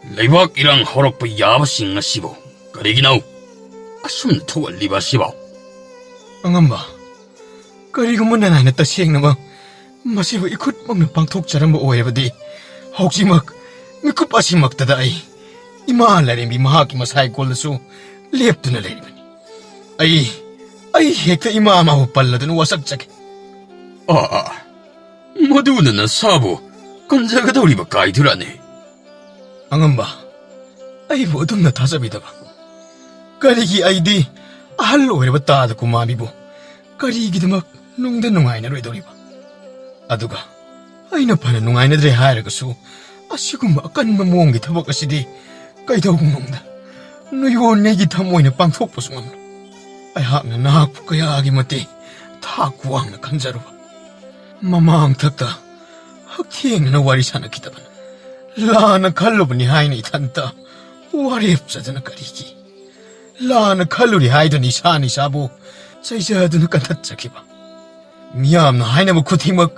ꯂꯩꯕꯥꯛ ꯏꯔꯥꯡ ꯍꯧꯔꯛꯄ ꯌꯥꯕꯁꯤꯡ ꯑꯁꯤꯕꯨ ꯀꯔꯤꯒꯤꯅꯣ ꯑꯁꯨꯝꯅ ꯊꯣꯛꯍꯜꯂꯤꯕ ꯑꯁꯤꯕꯣ? ꯑꯉꯝꯕ, ꯀꯔꯤꯒꯨꯝꯕ ꯅꯅꯥꯏꯅ ꯇꯁꯦꯡꯅꯃꯛ ꯃꯁꯤꯕꯨ ꯏꯈꯨꯠꯃꯛꯅ ꯄꯥꯡꯊꯣꯛꯆꯔꯝꯕ ꯑꯣꯏꯔꯕꯗꯤ, ꯍꯧꯖꯤꯛꯃꯛ ꯃꯤꯀꯨꯞ ꯑꯁꯤꯃꯛꯇꯗ ꯑꯩ ꯏꯃꯥ ꯂꯥꯏꯔꯦꯝꯕꯤ ꯃꯍꯥꯛꯀꯤ ꯃꯁꯥꯏꯀꯣꯜꯗꯁꯨ ꯂꯦꯞꯇꯨꯅ ꯂꯩꯔꯤꯕꯅꯤ꯫ ꯑꯩ, ꯑꯩ ꯍꯦꯛꯇ ꯏꯃꯥ ꯃꯥꯕꯨ ꯄꯜꯂꯗꯨꯅ ꯋꯥꯁꯛꯆꯒꯦ꯫ ꯑꯥ, ꯑꯥ, ꯃꯗꯨꯅ ꯅꯁꯥꯕꯨ ꯀꯟꯖꯒꯗꯧꯔꯤꯕ ꯀꯥꯏꯗꯨꯔꯥꯅꯦ? ꯑꯉꯝꯕ, ꯑꯩꯕꯨ ꯑꯗꯨꯝꯅ ꯊꯥꯖꯕꯤꯗꯕ? ꯀꯔꯤꯒꯤ ꯑꯩꯗꯤ ꯑꯍꯜ ꯑꯣꯏꯔꯕ ꯇꯥꯗ ꯀꯨꯃꯥꯕꯤꯕꯨ ꯀꯔꯤꯒꯤꯗꯃꯛ ꯅꯨꯡꯗ ꯅꯨꯡꯉꯥꯏꯅꯔꯣꯏꯗꯧꯔꯤꯕ? ꯑꯗꯨꯒ ꯑꯩꯅ ꯐꯅ ꯅꯨꯡꯉꯥꯏꯅꯗ꯭ꯔꯦ ꯍꯥꯏꯔꯒꯁꯨ, ꯑꯁꯤꯒꯨꯝꯕ ꯑꯀꯟꯕ ꯃꯑꯣꯡꯒꯤ ꯊꯕꯛ ꯑꯁꯤꯗꯤ ꯀꯩꯗꯧꯅꯨꯡꯗ ꯅꯣꯏꯌꯣꯟꯉꯩꯒꯤ ꯊꯃꯣꯏꯅ ꯄꯥꯡꯊꯣꯛꯄꯁꯨ ꯉꯝꯂꯣꯏ꯫ ꯑꯩꯍꯥꯛꯅ ꯅꯍꯥꯛꯄꯨ ꯀꯌꯥꯒꯤ ꯃꯇꯤꯛ ꯊꯥꯛ ꯋꯥꯡꯅ ꯈꯟꯖꯔꯨꯕ, ꯃꯃꯥꯡꯊꯛꯇ ꯍꯛꯊꯦꯡꯅꯅ ꯋꯥꯔꯤ ꯁꯥꯟꯅꯈꯤꯗꯕꯅ ꯂꯥꯟꯅ ꯈꯜꯂꯨꯕꯅꯤ ꯍꯥꯏꯅ ꯏꯊꯟꯇ ꯋꯥꯔꯦꯞꯆꯗꯅ ꯀꯔꯤꯒꯤ ꯂꯥꯟꯅ ꯈꯜꯂꯨꯔꯤ ꯍꯥꯏꯗꯨꯅ ꯏꯁꯥꯅ ꯏꯁꯥꯕꯨ ꯆꯩꯖꯗꯨꯅ ꯀꯟꯊꯠꯆꯈꯤꯕ꯫ ꯃꯤꯌꯥꯝꯅ ꯍꯥꯏꯅꯕ ꯈꯨꯗꯤꯡꯃꯛ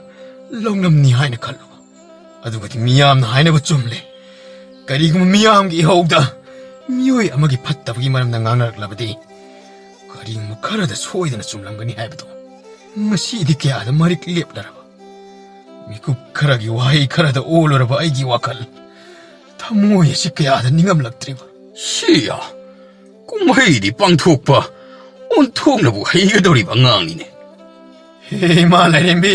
ꯂꯧꯅꯝꯅꯤ ꯍꯥꯏꯅ ꯈꯜꯂꯨꯕ꯫ ꯑꯗꯨꯒꯗꯤ ꯃꯤꯌꯥꯝꯅ ꯍꯥꯏꯅꯕ ꯆꯨꯝꯂꯦ꯫ ꯀꯔꯤꯒꯨꯝꯕ ꯃꯤꯌꯥꯝꯒꯤ ꯏꯍꯧꯗ ꯃꯤꯑꯣꯏ ꯑꯃꯒꯤ ꯐꯠꯇꯕꯒꯤ ꯃꯔꯝꯗ ꯉꯥꯡꯅꯔꯛꯂꯕꯗꯤ, ꯀꯔꯤꯒꯨꯝꯕ ꯈꯔꯗ ꯁꯣꯏꯗꯅ ꯆꯨꯝꯂꯝꯒꯅꯤ ꯍꯥꯏꯕꯗꯣ ꯉꯁꯤꯗꯤ ꯀꯌꯥꯗ ꯃꯔꯤꯛ ꯂꯦꯞꯂꯔꯕ꯫ ꯃꯤꯀꯨꯞ ꯈꯔꯒꯤ ꯋꯥꯍꯩ ꯈꯔꯗ ꯑꯣꯜꯂꯨꯔꯕ ꯑꯩꯒꯤ ꯋꯥꯈꯜ, ꯊꯃꯣꯏ ꯑꯁꯤ ꯀꯌꯥꯗ ꯅꯤꯡꯉꯝꯂꯛꯇ꯭ꯔꯤꯕ꯫ ꯁꯤꯌꯥ, ꯀꯨꯝꯍꯩꯗꯤ ꯄꯥꯡꯊꯣꯛꯄ ꯑꯣꯟꯊꯣꯛꯅꯕꯨ ꯍꯩꯒꯗꯧꯔꯤꯕ ꯑꯉꯥꯡꯅꯤꯅꯦ꯫ ꯍꯦ ꯏꯃꯥ ꯂꯥꯏꯔꯦꯝꯕꯤ,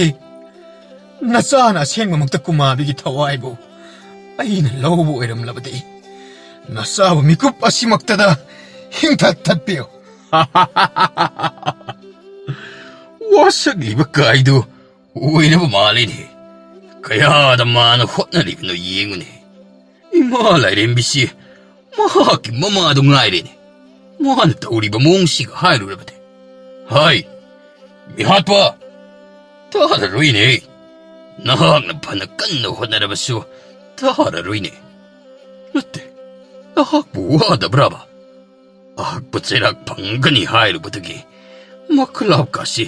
ꯅꯆꯥꯅ ꯑꯁꯦꯡꯕꯃꯛꯇ ꯀꯨꯃꯥꯕꯤꯒꯤ ꯊꯋꯥꯏꯕꯨ ꯑꯩꯅ ꯂꯧꯕ ꯑꯣꯏꯔꯝꯂꯕꯗꯤ, ꯅꯆꯥꯕꯨ ꯃꯤꯀꯨꯞ ꯑꯁꯤꯃꯛꯇꯗ ꯍꯤꯡꯊꯠ ꯊꯠꯄꯤꯌꯨ꯫ ꯋꯥꯁꯛꯂꯤꯕ ꯀꯥꯏꯗꯨ ꯑꯣꯏꯔꯕ ꯃꯥꯜꯂꯤꯅꯦ꯫ ꯀꯌꯥꯗ ꯃꯥꯅ ꯍꯣꯠꯅꯔꯤꯕꯅꯣ ꯌꯦꯡꯉꯨꯅꯦ꯫ ꯏꯃꯥ ꯂꯥꯏꯔꯦꯝꯕꯤꯁꯤ ꯃꯍꯥꯛꯀꯤ ꯃꯃꯥꯗꯨ ꯉꯥꯏꯔꯦꯅꯦ꯫ ꯃꯥꯅ ꯇꯧꯔꯤꯕ ꯃꯑꯣꯡꯁꯤꯒ ꯍꯥꯏꯔꯨꯔꯕꯗꯤ꯫ ꯍꯥꯏ, ꯃꯤꯍꯥꯠꯄ! ꯇꯥꯔꯔꯣꯏꯅꯦ꯫ ꯅꯍꯥꯛꯅ ꯐꯅ ꯀꯟꯅ ꯍꯣꯠꯅꯔꯕꯁꯨ ꯇꯥꯔꯔꯣꯏꯅꯦ꯫ ꯅꯠꯇꯦ, ꯅꯍꯥꯛꯄꯨ ꯋꯥꯗꯕ꯭ꯔꯕ? ꯑꯍꯛꯄ ꯆꯩꯔꯥꯛ ꯐꯪꯒꯅꯤ ꯍꯥꯏꯔꯨꯕꯗꯒꯤ ꯃꯈꯨꯂꯥꯞꯀꯥꯁꯤ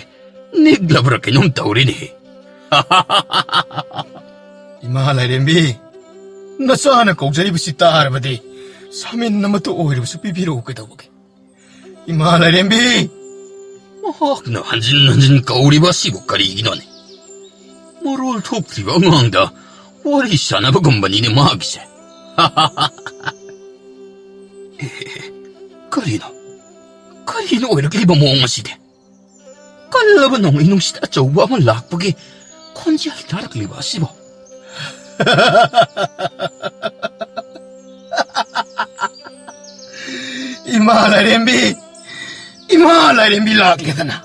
ꯅꯤꯛꯂꯕ꯭ꯔꯥ ꯀꯩꯅꯣꯝ ꯇꯧꯔꯤꯅꯦ꯫ ꯏꯃꯥ ꯂꯥꯏꯔꯦꯝꯕꯤ, ꯅꯆꯥꯅ ꯀꯧꯖꯔꯤꯕꯁꯤ ꯇꯥꯔꯕꯗꯤ ꯁꯥꯃꯤꯟ ꯑꯃꯠꯇ ꯑꯣꯏꯔꯕꯁꯨ ꯄꯤꯕꯤꯔꯛꯎ ꯀꯩꯗꯧꯕꯒꯦ? ꯏꯃꯥ ꯂꯥꯏꯔꯦꯝꯕꯤ! ꯃꯍꯥꯛꯅ ꯍꯟꯖꯤꯟ ꯍꯟꯖꯤꯟ ꯀꯧꯔꯤꯕ ꯑꯁꯤꯕꯨ ꯀꯔꯤꯒꯤꯅꯣꯅꯦ? ꯃꯔꯣꯜ ꯊꯣꯛꯇ꯭ꯔꯤꯕ ꯑꯉꯥꯡꯗ ꯋꯥꯔꯤ ꯁꯥꯟꯅꯕꯒꯨꯝꯕꯅꯤꯅꯦ ꯃꯥꯒꯤꯁꯦ꯫ ꯑꯦ, ꯀꯔꯤꯅꯣ? ꯀꯔꯤꯅꯣ ꯑꯣꯏꯔꯛꯂꯤꯕ ꯃꯑꯣꯡ ꯑꯁꯤꯗꯤ? ꯀꯜꯂꯕ ꯅꯣꯡꯂꯩ ꯅꯨꯡꯁꯤꯠ ꯑꯆꯧꯕ ꯑꯃ ꯂꯥꯛꯄꯒꯤ ꯈꯣꯟꯖꯦꯜ ꯇꯥꯔꯛꯂꯤꯕ ꯑꯁꯤꯕꯣ? ꯏꯃꯥ ꯂꯥꯏꯔꯦꯝꯕꯤ! ꯏꯃꯥ ꯂꯥꯏꯔꯦꯝꯕꯤ ꯂꯥꯛꯂꯦꯗꯅ!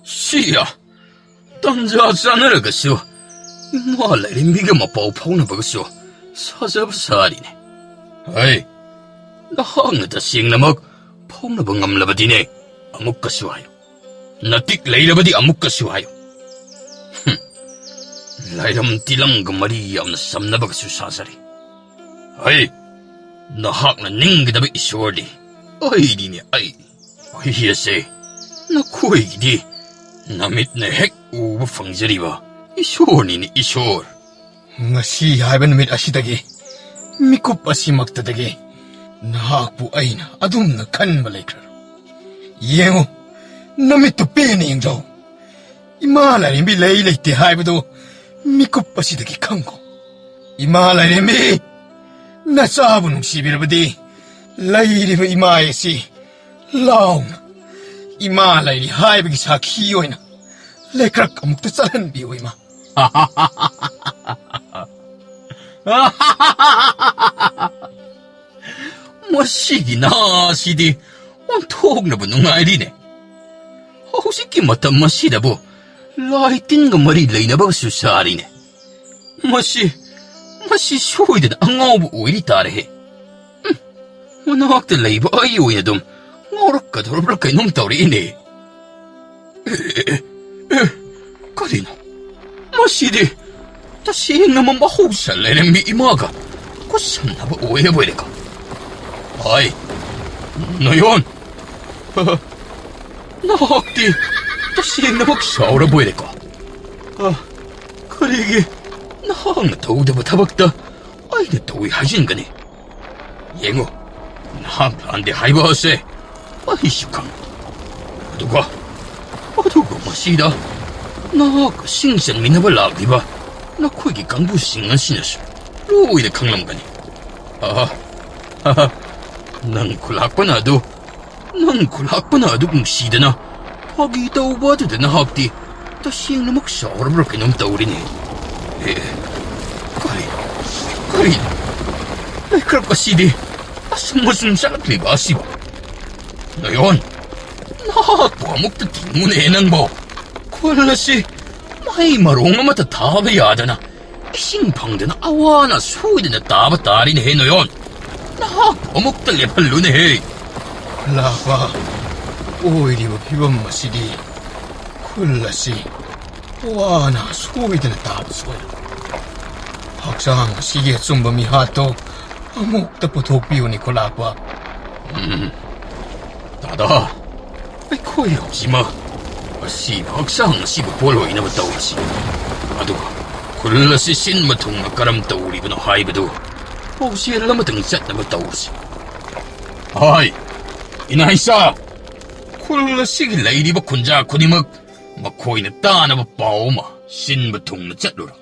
ꯁꯤꯌꯥ! ꯇꯟꯖꯥ ꯆꯥꯅꯔꯒꯁꯨ ꯏꯃꯥ ꯂꯥꯏꯔꯦꯝꯕꯤꯒ ꯃꯄꯥꯎ ꯐꯥꯎꯅꯕꯒꯁꯨ ꯁꯥꯖꯕ ꯁꯥꯔꯤꯅꯦ꯫ ꯍꯩ! ꯅꯍꯥꯛꯅ ꯇꯁꯦꯡꯅꯃꯛ ꯐꯥꯎꯅꯕ ꯉꯝꯂꯕꯗꯤꯅꯦ, ꯑꯃꯨꯛꯀꯁꯨ ꯍꯥꯏꯌꯨ꯫ ꯅꯇꯤꯛ ꯂꯩꯔꯕꯗꯤ ꯑꯃꯨꯛꯀꯁꯨ ꯍꯥꯏꯌꯨ꯫ ꯍꯨꯝ, ꯂꯥꯏꯔꯝ ꯇꯤꯂꯪꯒ ꯃꯔꯤ ꯌꯥꯝꯅ ꯁꯝꯅꯕꯒꯁꯨ ꯁꯥꯖꯔꯤ꯫ ꯍꯩ! ꯅꯍꯥꯛꯅ ꯅꯤꯡꯒꯗꯕ ꯏꯁꯣꯔꯗꯤ ꯑꯩꯅꯤꯅꯦ, ꯑꯩ꯫ ꯑꯩ ꯑꯁꯦ ꯅꯈꯣꯏꯒꯤꯗꯤ ꯅꯃꯤꯠꯅ ꯍꯦꯛ ꯎꯕ ꯐꯪꯖꯔꯤꯕ ꯏꯁꯣꯔꯅꯤꯅꯦ, ꯏꯁꯣꯔ꯫ ꯉꯁꯤ ꯍꯥꯏꯕ ꯅꯨꯃꯤꯠ ꯑꯁꯤꯗꯒꯤ, ꯃꯤꯀꯨꯞ ꯑꯁꯤꯃꯛꯇꯗꯒꯤ ꯅꯍꯥꯛꯄꯨ ꯑꯩꯅ ꯑꯗꯨꯝꯅ ꯈꯟꯕ ꯂꯩꯈ꯭ꯔꯦ꯫ ꯌꯦꯡꯉꯨ, ꯅꯃꯤꯠꯇꯨ ꯄꯦꯟꯅ ꯌꯦꯡꯖꯧ꯫ ꯏꯃꯥ ꯂꯥꯏꯔꯦꯝꯕꯤ ꯂꯩ ꯂꯩꯇꯦ ꯍꯥꯏꯕꯗꯨ ꯃꯤꯀꯨꯞ ꯑꯁꯤꯗꯒꯤ ꯈꯪꯈꯣ꯫ ꯏꯃꯥ ꯂꯥꯏꯔꯦꯝꯕꯤ, ꯅꯆꯥꯕꯨ ꯅꯨꯡꯁꯤꯕꯤꯔꯕꯗꯤ ꯂꯩꯔꯤꯕ ꯏꯃꯥ ꯑꯁꯤ ꯂꯥꯎꯅ ꯏꯃꯥ ꯂꯩꯔꯤ ꯍꯥꯏꯕꯒꯤ ꯁꯥꯈꯤ ꯑꯣꯏꯅ ꯂꯩꯀ꯭ꯔꯛ ꯑꯃꯨꯛꯇ ꯆꯠꯍꯟꯕꯤꯌꯨ, ꯏꯃꯥ꯫ ꯃꯁꯤꯒꯤ ꯅꯍꯥꯁꯤꯗꯤ ꯑꯣꯟꯊꯣꯛꯅꯕ ꯅꯨꯡꯉꯥꯏꯔꯤꯅꯦ꯫ ꯍꯧꯖꯤꯛꯀꯤ ꯃꯇꯝ ꯑꯁꯤꯗꯕꯨ ꯂꯥꯏ ꯇꯤꯟꯒ ꯃꯔꯤ ꯂꯩꯅꯕꯒꯁꯨ ꯁꯥꯔꯤꯅꯦ꯫ ꯃꯁꯤ, ꯃꯁꯤ ꯁꯣꯏꯗꯅ ꯑꯉꯥꯎꯕ ꯑꯣꯏꯔꯤ ꯇꯥꯔꯦꯍꯦ꯫ ꯎꯝ, ꯃꯅꯥꯛꯇ ꯂꯩꯕ ꯑꯩ ꯑꯣꯏꯅ ꯑꯗꯨꯝ ꯉꯥꯎꯔꯛꯀꯗꯧꯔꯕ꯭ꯔꯥ ꯀꯩꯅꯣꯝ ꯇꯧꯔꯛꯏꯅꯦ꯫ ꯑꯦ, ꯑꯦ, ꯑꯦ, ꯀꯔꯤꯅꯣ? ꯃꯁꯤꯗꯤ ꯇꯁꯦꯡꯅ ꯃꯍꯧꯁꯥ ꯂꯥꯏꯔꯦꯝꯕꯤ ꯏꯃꯥꯒ ꯈꯨꯠꯁꯝꯅꯕ ꯑꯣꯏꯔꯕꯣꯏꯔꯦꯀꯣ? ꯍꯥꯏ, ꯅꯣꯌꯣꯟ! ꯅꯍꯥꯛꯇꯤ ꯇꯁꯦꯡꯅꯃꯛ ꯁꯥꯎꯔꯕꯣꯏꯔꯦꯀꯣ? ꯑ, ꯀꯔꯤꯒꯤ ꯅꯍꯥꯛꯅ ꯇꯧꯗꯕ ꯊꯕꯛꯇ ꯑꯩꯅ ꯇꯧꯏ ꯍꯥꯏꯖꯤꯟꯒꯅꯤ꯫ ꯌꯦꯡꯉꯨ, ꯅꯍꯥꯛ ꯂꯥꯟꯗꯦ ꯍꯥꯏꯕ ꯑꯁꯦ ꯑꯩꯁꯨ ꯈꯪꯏ꯫ ꯑꯗꯨꯒ, ꯑꯗꯨꯒ ꯃꯁꯤꯗ ꯅꯍꯥꯛꯀ ꯁꯤꯡ ꯆꯟꯃꯤꯟꯅꯕ ꯂꯥꯛꯂꯤꯕ ꯅꯈꯣꯏꯒꯤ ꯀꯥꯡꯕꯨꯁꯤꯡ ꯑꯁꯤꯅꯁꯨ ꯂꯣꯏꯅ ꯈꯪꯂꯝꯒꯅꯤ꯫ ꯑꯍꯥ, ꯑꯍꯥ, ꯅꯪ ꯈꯨꯂꯥꯛꯄꯅ ꯑꯗꯨ, ꯅꯪ ꯈꯨꯂꯥꯛꯄꯅ ꯑꯗꯨꯛ ꯅꯨꯡꯁꯤꯗꯅ ꯐꯥꯒꯤ ꯇꯧꯕ ꯑꯗꯨꯗ ꯅꯍꯥꯛꯇꯤ ꯇꯁꯦꯡꯅꯃꯛ ꯁꯥꯎꯔꯕ꯭ꯔꯥ ꯀꯩꯅꯣꯝ ꯇꯧꯔꯤꯅꯦ꯫ ꯑꯦ, ꯀꯔꯤ, ꯀꯔꯤ? ꯂꯩꯈ꯭ꯔꯞ ꯑꯁꯤꯗꯤ ꯑꯁꯨꯝ ꯑꯁꯨꯝ ꯆꯠꯂꯛꯂꯤꯕ ꯑꯁꯤꯕꯨ? ꯅꯣꯌꯣꯟ, ꯅꯍꯥꯛꯄꯨ ꯑꯃꯨꯛꯇ ꯊꯤꯡꯉꯨꯅꯦ ꯅꯪꯕꯣ꯫ ꯈꯨꯜ ꯑꯁꯤ ꯃꯍꯩ ꯃꯔꯣꯡ ꯑꯃꯠꯇ ꯊꯥꯕ ꯌꯥꯗꯅ ꯏꯁꯤꯡ ꯐꯪꯗꯅ ꯑꯋꯥꯅ ꯁꯣꯏꯗꯅ ꯇꯥꯕ ꯇꯥꯔꯤꯅꯦꯍꯦ ꯅꯣꯌꯣꯟ꯫ ꯅꯍꯥꯛꯄꯨ ꯑꯃꯨꯛꯇ ꯂꯦꯞꯍꯜꯂꯨꯅꯦꯍꯦ꯫ ꯈꯨꯂꯥꯛꯄ, ꯑꯣꯏꯔꯤꯕ ꯐꯤꯕꯝ ꯑꯁꯤꯗꯤ ꯈꯨꯜ ꯑꯁꯤ ꯋꯥꯅ ꯁꯣꯏꯗꯅ ꯇꯥꯕ ꯁꯣꯏꯔꯣꯏ꯫ ꯍꯛꯆꯥꯡ ꯑꯁꯤꯒꯤ ꯑꯆꯨꯝꯕ ꯃꯤꯍꯥꯠꯇꯣ ꯑꯃꯨꯛꯇ ꯄꯨꯊꯣꯛꯄꯤꯌꯨꯅꯦ ꯈꯨꯂꯥꯛꯄ꯫ ꯎꯝ, ꯗꯥꯗꯥ, ꯑꯩꯈꯣꯏ ꯍꯧꯖꯤꯛꯃꯛ ꯑꯁꯤꯕ ꯍꯛꯆꯥꯡ ꯑꯁꯤꯕꯨ ꯄꯣꯠꯂꯣꯏꯅꯕ ꯇꯧꯔꯁꯤ꯫ ꯑꯗꯨꯒ ꯈꯨꯜ ꯑꯁꯤ ꯁꯤꯟꯕ ꯊꯨꯡꯅ ꯀꯔꯝ ꯇꯧꯔꯤꯕꯅꯣ ꯍꯥꯏꯕꯗꯨ ꯄꯥꯎꯖꯦꯜ ꯑꯃꯇꯪ ꯆꯠꯅꯕ ꯇꯧꯔꯁꯤ꯫ ꯍꯣꯏ, ꯏꯅꯥꯏꯁꯥ, ꯈꯨꯜ ꯑꯁꯤꯒꯤ ꯂꯩꯔꯤꯕ ꯈꯨꯟꯖꯥ ꯈꯨꯗꯤꯡꯃꯛ ꯃꯈꯣꯏꯅ ꯇꯥꯅꯕ ꯄꯥꯎ ꯑꯃ ꯁꯤꯟꯕ ꯊꯨꯡꯅ ꯆꯠꯂꯨꯔꯣ꯫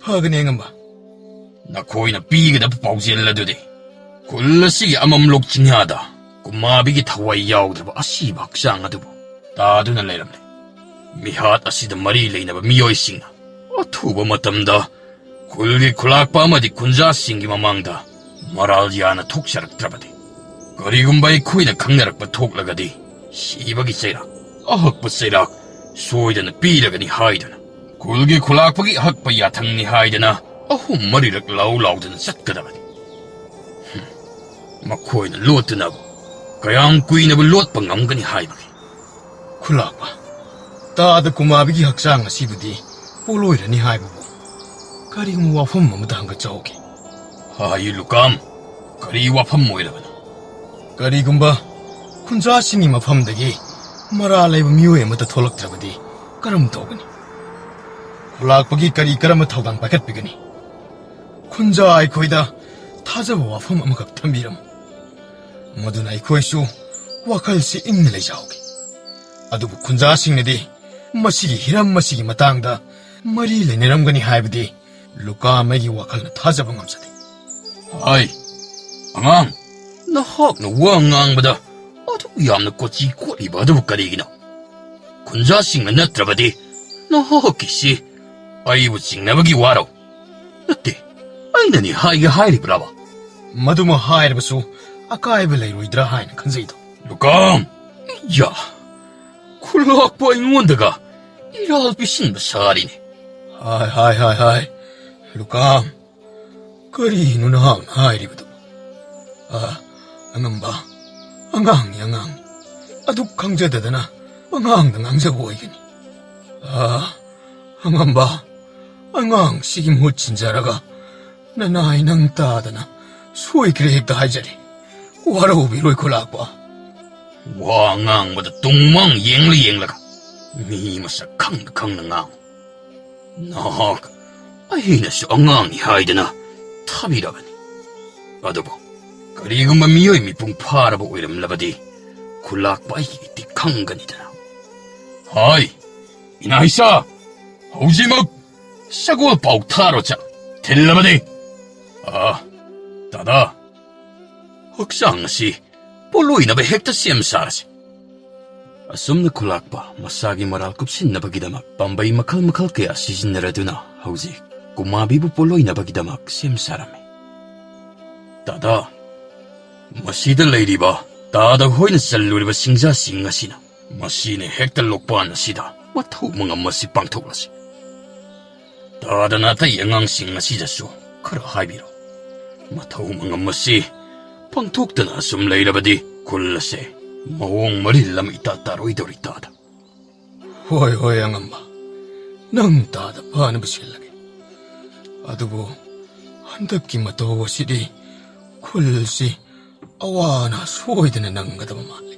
ꯐꯒꯅꯤ, ꯑꯉꯝꯕ꯫ ꯅꯈꯣꯏꯅ ꯄꯤꯒꯗꯕ ꯄꯥꯎꯖꯦꯜ ꯑꯗꯨꯗꯤ ꯈꯨꯜ ꯑꯁꯤꯒꯤ ꯑꯃꯝꯂꯣꯛ ꯆꯤꯡꯌꯥꯗ ꯀꯨꯃꯥꯕꯤꯒꯤ ꯊꯋꯥꯏ ꯌꯥꯎꯗ꯭ꯔꯕ ꯑꯁꯤꯕ ꯍꯛꯆꯥꯡ ꯑꯗꯨꯕꯨ ꯇꯥꯗꯨꯅ ꯂꯩꯔꯝꯂꯦ꯫ ꯃꯤꯍꯥꯠ ꯑꯁꯤꯗ ꯃꯔꯤ ꯂꯩꯅꯕ ꯃꯤꯑꯣꯏꯁꯤꯡꯅ ꯑꯊꯨꯕ ꯃꯇꯝꯗ ꯈꯨꯜꯒꯤ ꯈꯨꯂꯥꯛꯄ ꯑꯃꯗꯤ ꯈꯨꯟꯖꯥꯁꯤꯡꯒꯤ ꯃꯃꯥꯡꯗ ꯃꯔꯥꯜ ꯌꯥꯅ ꯊꯣꯛꯆꯔꯛꯇ꯭ꯔꯕꯗꯤ, ꯀꯔꯤꯒꯨꯝꯕ ꯑꯩꯈꯣꯏꯅ ꯈꯪꯅꯔꯛꯄ ꯊꯣꯛꯂꯒꯗꯤ, ꯁꯤꯕꯒꯤ ꯆꯩꯔꯥꯛ, ꯑꯍꯛꯄ ꯆꯩꯔꯥꯛ ꯁꯣꯏꯗꯅ ꯄꯤꯔꯒꯅꯤ ꯍꯥꯏꯗꯨꯅ, ꯈꯨꯜꯒꯤ ꯈꯨꯂꯥꯛꯄꯒꯤ ꯑꯍꯛꯄ ꯌꯥꯊꯪꯅꯤ ꯍꯥꯏꯗꯅ ꯑꯍꯨꯝ ꯃꯔꯤꯔꯛ ꯂꯥꯎ ꯂꯥꯎꯗꯅ ꯆꯠꯀꯗꯕꯅꯤ꯫ ꯍꯨꯝ, ꯃꯈꯣꯏꯅ ꯂꯣꯠꯇꯨꯅꯕꯨ ꯀꯌꯥꯝ ꯀꯨꯏꯅꯕꯨ ꯂꯣꯠꯄ ꯉꯝꯒꯅꯤ ꯍꯥꯏꯕꯒꯦ? ꯈꯨꯂꯥꯛꯄ, ꯇꯥꯗ ꯀꯨꯃꯥꯕꯤꯒꯤ ꯍꯛꯆꯥꯡ ꯑꯁꯤꯕꯨꯗꯤ ꯄꯣꯂꯣꯏꯔꯅꯤ ꯍꯥꯏꯕꯕꯨ ꯀꯔꯤꯒꯨꯝꯕ ꯋꯥꯐꯝ ꯑꯃꯗ ꯍꯪꯒꯠꯆꯍꯧꯒꯦ꯫ ꯍꯥꯏꯌꯨ ꯂꯨꯀꯥꯝ, ꯀꯔꯤ ꯋꯥꯐꯝ ꯑꯣꯏꯔꯕꯅꯣ? ꯀꯔꯤꯒꯨꯝꯕ ꯈꯨꯟꯖꯥꯁꯤꯡꯒꯤ ꯃꯐꯝꯗꯒꯤ ꯃꯔꯥꯜ ꯂꯩꯕ ꯃꯤꯑꯣꯏ ꯑꯃꯠꯇ ꯊꯣꯛꯂꯛꯇ꯭ꯔꯕꯗꯤ ꯀꯔꯝ ꯇꯧꯒꯅꯤ? ꯈꯨꯂꯥꯛꯄꯒꯤ ꯀꯔꯤ ꯀꯔꯝꯕ ꯊꯧꯗꯥꯡ ꯄꯥꯏꯈꯠꯄꯤꯒꯅꯤ? ꯈꯨꯟꯖꯥ ꯑꯩꯈꯣꯏꯗ ꯊꯥꯖꯕ ꯋꯥꯐꯝ ꯑꯃꯈꯛ ꯊꯝꯕꯤꯔꯝꯃꯨ꯫ ꯃꯗꯨꯅ ꯑꯩꯈꯣꯏꯁꯨ ꯋꯥꯈꯜꯁꯤ ꯏꯪꯅ ꯂꯩꯖꯍꯧꯒꯦ꯫ ꯑꯗꯨꯕꯨ ꯈꯨꯟꯖꯥꯁꯤꯡꯅꯗꯤ ꯃꯁꯤꯒꯤ ꯍꯤꯔꯝ ꯑꯁꯤꯒꯤ ꯃꯇꯥꯡꯗ ꯃꯔꯤ ꯂꯩꯅꯔꯝꯒꯅꯤ ꯍꯥꯏꯕꯗꯤ ꯂꯨꯀꯥ ꯑꯃꯒꯤ ꯋꯥꯈꯜꯅ ꯊꯥꯖꯕ ꯉꯝꯖꯗꯦ꯫ ꯍꯥꯏ, ꯑꯉꯥꯡ, ꯅꯍꯥꯛꯅ ꯋꯥ ꯉꯥꯡꯕꯗ ꯑꯗꯨꯛ ꯌꯥꯝꯅ ꯀꯣꯆꯤ ꯀꯣꯠꯂꯤꯕ ꯑꯗꯨꯕꯨ ꯀꯔꯤꯒꯤꯅꯣ? ꯈꯨꯟꯖꯥꯁꯤꯡꯅ ꯅꯠꯇ꯭ꯔꯕꯗꯤ ꯅꯍꯥꯛꯀꯤꯁꯤ ꯑꯩꯕꯨ ꯆꯤꯡꯅꯕꯒꯤ ꯋꯥꯔꯣ? ꯅꯠꯇꯦ, ꯑꯩꯅꯅꯤ ꯍꯥꯏꯒꯦ ꯍꯥꯏꯔꯤꯕ꯭ꯔꯕ? ꯃꯗꯨꯃ ꯍꯥꯏꯔꯕꯁꯨ ꯑꯀꯥꯏꯕ ꯂꯩꯔꯣꯏꯗ꯭ꯔꯥ ꯍꯥꯏꯅ ꯈꯟꯖꯩꯗꯣ꯫ ꯂꯨꯀꯥꯝ! ꯌꯥ! ꯈꯨꯂꯥꯛꯄ ꯑꯩꯉꯣꯟꯗꯒ ꯏꯔꯥꯜ ꯄꯤꯁꯤꯟꯕ ꯁꯥꯔꯤꯅꯦ꯫ ꯍꯥꯏ, ꯍꯥꯏ, ꯍꯥꯏ, ꯍꯥꯏ꯫ ꯂꯨꯀꯥꯝ, ꯀꯔꯤꯅꯣ ꯅꯍꯥꯛꯅ ꯍꯥꯏꯔꯤꯕꯗꯨ? ꯑ, ꯑꯉꯝꯕ, ꯑꯉꯥꯡꯅꯤ, ꯑꯉꯥꯡꯅꯤ꯫ ꯑꯗꯨꯛ ꯈꯪꯖꯗꯗꯅ ꯑꯉꯥꯡꯗ ꯉꯥꯡꯖꯕ ꯑꯣꯏꯒꯅꯤ꯫ ꯑ, ꯑꯉꯝꯕ, ꯑꯉꯥꯡꯁꯤꯒꯤ ꯃꯍꯨꯠ ꯁꯤꯟꯖꯔꯒ ꯅꯅꯥꯏ ꯅꯪ ꯇꯥꯗꯅ ꯁꯣꯏꯈ꯭ꯔꯦ ꯍꯦꯛꯇ ꯍꯥꯏꯖꯔꯤ꯫ ꯋꯥꯔꯧꯕꯤꯔꯣꯏ ꯈꯨꯂꯥꯛꯄ꯫ ꯋꯥ ꯉꯥꯡꯕꯗ ꯇꯨꯡꯃꯥꯡ ꯌꯦꯡꯂ ꯌꯦꯡꯂꯒ ꯃꯤ ꯃꯁꯛ ꯈꯪꯅ ꯈꯪꯅ ꯉꯥꯡꯉꯨ꯫ ꯅꯍꯥꯛ ꯑꯩꯅꯁꯨ ꯑꯉꯥꯡꯅꯤ ꯍꯥꯏꯗꯅ ꯊꯥꯕꯤꯔꯕꯅꯤ꯫ ꯑꯗꯨꯕꯨ ꯀꯔꯤꯒꯨꯝꯕ ꯃꯤꯑꯣꯏ ꯃꯤꯄꯨꯡ ꯐꯥꯔꯕ ꯑꯣꯏꯔꯝꯂꯕꯗꯤ ꯈꯨꯂꯥꯛꯄ ꯑꯩꯒꯤ ꯏꯇꯤꯛ ꯈꯪꯒꯅꯤꯗꯅ꯫ ꯍꯥꯏ, ꯏꯅꯥꯏꯁꯥ, ꯍꯧꯖꯤꯛꯃꯛ ꯁꯒꯣꯜ ꯄꯥꯎ ꯊꯥꯔꯣ ꯆꯠ ꯊꯤꯜꯂꯕꯗꯤ꯫ ꯑ, ꯗꯥꯗꯥ, ꯍꯛꯆꯥꯡ ꯑꯁꯤ ꯄꯣꯠꯂꯣꯏꯅꯕ ꯍꯦꯛꯇ ꯁꯦꯝ ꯁꯥꯔꯁꯤ꯫ ꯑꯁꯨꯝꯅ ꯈꯨꯂꯥꯛꯄ ꯃꯁꯥꯒꯤ ꯃꯔꯥꯜ ꯀꯨꯞꯁꯤꯟꯅꯕꯒꯤꯗꯃꯛ ꯄꯥꯝꯕꯩ ꯃꯈꯜ ꯃꯈꯜ ꯀꯌꯥ ꯁꯤꯖꯤꯟꯅꯔꯗꯨꯅ ꯍꯧꯖꯤꯛ ꯀꯨꯃꯥꯕꯤꯕꯨ ꯄꯣꯠꯂꯣꯏꯅꯕꯒꯤꯗꯃꯛ ꯁꯦꯝ ꯁꯥꯔꯝꯃꯤ꯫ ꯗꯥꯗꯥ, ꯃꯁꯤꯗ ꯂꯩꯔꯤꯕ ꯇꯥꯗ ꯍꯣꯏꯅ ꯆꯜꯂꯨꯔꯤꯕ ꯁꯤꯡꯖꯥꯁꯤꯡ ꯑꯁꯤꯅ ꯃꯁꯤꯅ ꯍꯦꯛꯇ ꯂꯣꯛꯄꯥꯟ ꯑꯁꯤꯗ ꯃꯊꯧ ꯃꯉꯝ ꯑꯁꯤ ꯄꯥꯡꯊꯣꯛꯂꯁꯤ꯫ ꯇꯥꯗꯅ ꯑꯇꯩ ꯑꯉꯥꯡꯁꯤꯡ ꯑꯁꯤꯗꯁꯨ ꯈꯔ ꯍꯥꯏꯕꯤꯔꯣ꯫ ꯃꯊꯧ ꯃꯉꯝ ꯑꯁꯤ ꯄꯥꯡꯊꯣꯛꯇꯅ ꯑꯁꯨꯝ ꯂꯩꯔꯕꯗꯤ ꯈꯨꯜ ꯑꯁꯦ ꯃꯑꯣꯡ ꯃꯔꯤꯜ ꯑꯃ ꯏꯇꯥ ꯇꯥꯔꯣꯏꯗꯧꯔꯤ ꯇꯥꯗ꯫ ꯍꯣꯏ, ꯍꯣꯏ, ꯑꯉꯝꯕ꯫ ꯅꯪ ꯇꯥꯗ ꯐꯅꯕ ꯁꯤꯜꯂꯒꯦ꯫ ꯑꯗꯨꯕꯨ ꯍꯟꯗꯛꯀꯤ ꯃꯇꯧ ꯑꯁꯤꯗꯤ ꯈꯨꯜꯁꯤ ꯑꯋꯥ ꯑꯅꯥ ꯁꯣꯏꯗꯅ ꯅꯪꯒꯗꯕ ꯃꯥꯜꯂꯤ꯫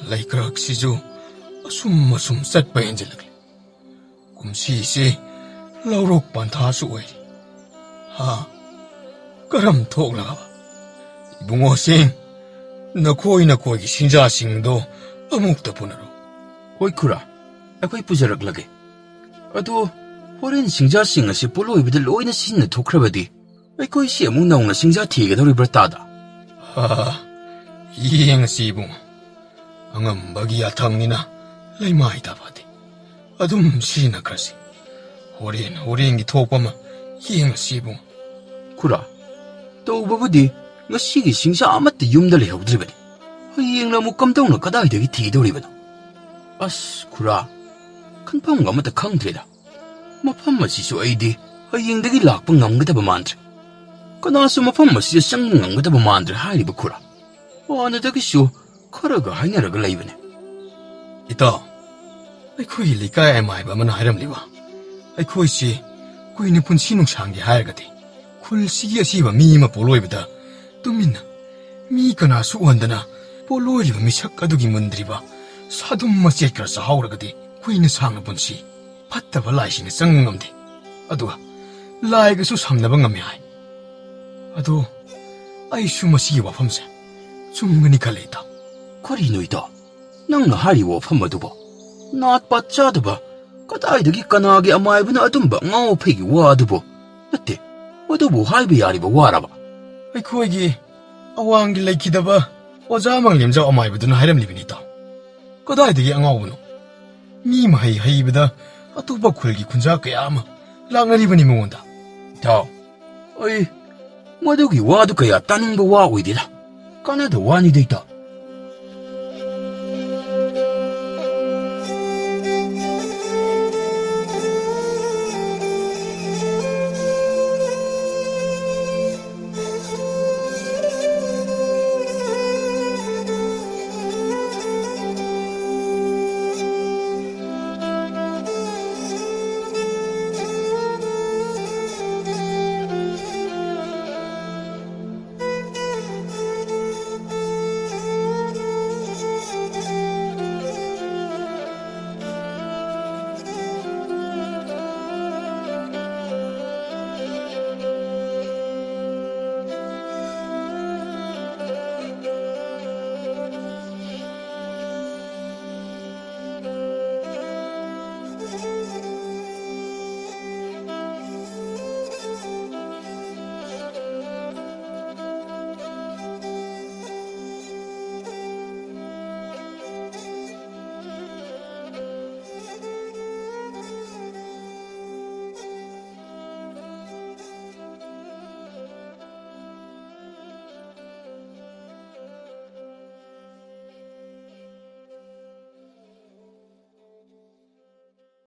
ꯂꯩꯀ꯭ꯔꯛꯁꯤꯁꯨ ꯑꯁꯨꯝ ꯑꯁꯨꯝ ꯆꯠꯄ ꯍꯦꯟꯖꯤꯜꯂꯛꯂꯤ꯫ ꯀꯨꯝꯁꯤꯁꯤ ꯂꯧꯔꯣꯛ ꯄꯟꯊꯥꯁꯨ ꯑꯣꯏꯔꯤ꯫ ꯍꯥ? ꯀꯔꯝ ꯊꯣꯛꯂꯕ? ꯏꯕꯨꯡꯉꯣꯁꯤꯡ, ꯅꯈꯣꯏ ꯅꯈꯣꯏꯒꯤ ꯁꯤꯡꯖꯥꯁꯤꯡꯗꯣ ꯑꯃꯨꯛꯇ ꯄꯨꯅꯔꯣ꯫ ꯍꯣꯏ ꯈꯨꯔꯥ, ꯑꯩꯈꯣꯏ ꯄꯨꯖꯔꯛꯂꯒꯦ꯫ ꯑꯗꯣ ꯍꯣꯔꯦꯟ ꯁꯤꯡꯖꯥꯁꯤꯡ ꯑꯁꯤ ꯄꯣꯠꯂꯣꯏꯕꯗ ꯂꯣꯏꯅ ꯁꯤꯖꯤꯟꯅꯊꯣꯛꯈ꯭ꯔꯕꯗꯤ ꯑꯩꯈꯣꯏꯁꯤ ꯑꯃꯨꯛ ꯅꯧꯅ ꯁꯤꯡꯖꯥ ꯊꯤꯒꯗꯧꯔꯤꯕ꯭ꯔꯥ ꯇꯥꯗ? ꯍꯥ, ꯌꯦꯡꯉꯁꯤ ꯏꯕꯨꯡꯉꯣ꯫ ꯑꯉꯝꯕꯒꯤ ꯌꯥꯊꯪꯅꯤꯅ ꯂꯩꯃꯥꯏ ꯇꯥꯕꯗꯤ ꯑꯗꯨꯝ ꯁꯤꯖꯤꯟꯅꯈ꯭ꯔꯁꯤ꯫ ꯍꯣꯔꯦꯟ ꯍꯣꯔꯦꯟꯒꯤ ꯊꯣꯛꯄ ꯑꯃ ꯌꯦꯡꯉꯁꯤ ꯏꯕꯨꯡꯉꯣ꯫ ꯈꯨꯔꯥ, ꯇꯧꯕꯕꯨꯗꯤ ꯉꯁꯤꯒꯤ ꯁꯤꯡꯖꯥ ꯑꯃꯠꯇ ꯌꯨꯝꯗ ꯂꯩꯍꯧꯗ꯭ꯔꯤꯕꯅꯤ꯫ ꯍꯌꯦꯡꯅ ꯑꯃꯨꯛ ꯀꯝꯗꯧꯅ ꯀꯗꯥꯏꯗꯒꯤ ꯊꯤꯗꯧꯔꯤꯕꯅꯣ? ꯑꯁ ꯈꯨꯔꯥ, ꯈꯟꯐꯝꯒ ꯑꯃꯠꯇ ꯈꯪꯗ꯭ꯔꯦꯗ꯫ ꯃꯐꯝ ꯑꯁꯤꯁꯨ ꯑꯩꯗꯤ ꯍꯌꯦꯡꯗꯒꯤ ꯂꯥꯛꯄ ꯉꯝꯒꯗꯕ ꯃꯥꯟꯗ꯭ꯔꯦ꯫ ꯀꯅꯥꯁꯨ ꯃꯐꯝ ꯑꯁꯤꯗ ꯆꯪꯕ ꯉꯝꯒꯗꯕ ꯃꯥꯟꯗ꯭ꯔꯦ ꯍꯥꯏꯔꯤꯕ ꯈꯨꯔꯥ꯫ ꯍꯥꯟꯅꯗꯒꯤꯁꯨ ꯈꯔꯒ ꯍꯥꯏꯅꯔꯒ ꯂꯩꯕꯅꯦ꯫ ꯏꯇꯥꯎ, ꯑꯩꯈꯣꯏꯒꯤ ꯂꯩꯀꯥꯏ ꯑꯃꯥꯏꯕ ꯑꯃꯅ ꯍꯥꯏꯔꯝꯂꯤꯕ, ꯑꯩꯈꯣꯏꯁꯤ ꯀꯨꯏꯅ ꯄꯨꯟꯁꯤ ꯅꯨꯡꯁꯥꯡꯒꯦ ꯍꯥꯏꯔꯒꯗꯤ ꯈꯨꯜꯁꯤꯒꯤ ꯑꯁꯤꯕ ꯃꯤ ꯑꯃ ꯄꯣꯠꯂꯣꯏꯕꯗ ꯇꯨꯃꯤꯟꯅ ꯃꯤ ꯀꯅꯥꯁꯨ ꯎꯍꯟꯗꯅ ꯄꯣꯠꯂꯣꯏꯔꯤꯕ ꯃꯤꯁꯛ ꯑꯗꯨꯒꯤ ꯃꯨꯟꯗ꯭ꯔꯤꯕ ꯁꯥꯗꯨꯝ ꯃꯆꯦꯠ ꯈꯔ ꯆꯥꯍꯧꯔꯒꯗꯤ ꯀꯨꯏꯅ ꯁꯥꯡꯅ ꯄꯨꯟꯁꯤ ꯐꯠꯇꯕ ꯂꯥꯏꯁꯤꯡꯅ ꯆꯪꯕ ꯉꯝꯗꯦ꯫ ꯑꯗꯨꯒ ꯂꯥꯏꯒꯁꯨ ꯁꯝꯅꯕ ꯉꯝꯃꯤ ꯍꯥꯏ꯫ ꯑꯗꯣ ꯑꯩꯁꯨ ꯃꯁꯤꯒꯤ ꯋꯥꯐꯝꯁꯦ ꯆꯨꯝꯒꯅꯤ ꯈꯜꯂꯦ ꯏꯇꯥꯎ꯫ ꯀꯔꯤꯅꯣ ꯏꯇꯥꯎ? ꯅꯪꯅ ꯍꯥꯏꯔꯤꯕ ꯋꯥꯐꯝ ꯑꯗꯨꯕꯣ? ꯅꯥꯠ ꯄꯥꯠ ꯆꯥꯗꯕ, ꯀꯗꯥꯏꯗꯒꯤ ꯀꯅꯥꯒꯤ ꯑꯃꯥꯏꯕꯅ ꯑꯗꯨꯝꯕ ꯑꯉꯥꯎ ꯑꯐꯩꯒꯤ ꯋꯥ ꯑꯗꯨꯕꯣ? ꯅꯠꯇꯦ, ꯃꯗꯨꯕꯨ ꯍꯥꯏꯕ ꯌꯥꯔꯤꯕ ꯋꯥꯔꯕ? ꯑꯩꯈꯣꯏꯒꯤ ꯑꯋꯥꯡꯒꯤ ꯂꯩꯈꯤꯗꯕ ꯑꯣꯖꯥ ꯃꯪꯂꯦꯝꯖꯥꯎ ꯑꯃꯥꯏꯕꯗꯨꯅ ꯍꯥꯏꯔꯝꯂꯤꯕꯅꯤ ꯏꯇꯥꯎ꯫ ꯀꯗꯥꯏꯗꯒꯤ ꯑꯉꯥꯎꯕꯅꯣ? ꯃꯤ ꯃꯍꯩ ꯍꯩꯕꯗ ꯑꯇꯣꯞꯄ ꯈꯨꯜꯒꯤ ꯈꯨꯟꯖꯥ ꯀꯌꯥ ꯑꯃ ꯂꯥꯛꯅꯔꯤꯕꯅꯤ ꯃꯉꯣꯟꯗ꯫ ꯏꯇꯥꯎ, ꯑꯩ ꯃꯗꯨꯒꯤ ꯋꯥꯗꯨ ꯀꯌꯥ ꯇꯥꯅꯤꯡꯕ ꯋꯥ ꯑꯣꯏꯗꯦꯗ꯫ ꯀꯥꯟꯅꯗꯕ ꯋꯥꯅꯤꯗ ꯏꯇꯥꯎ꯫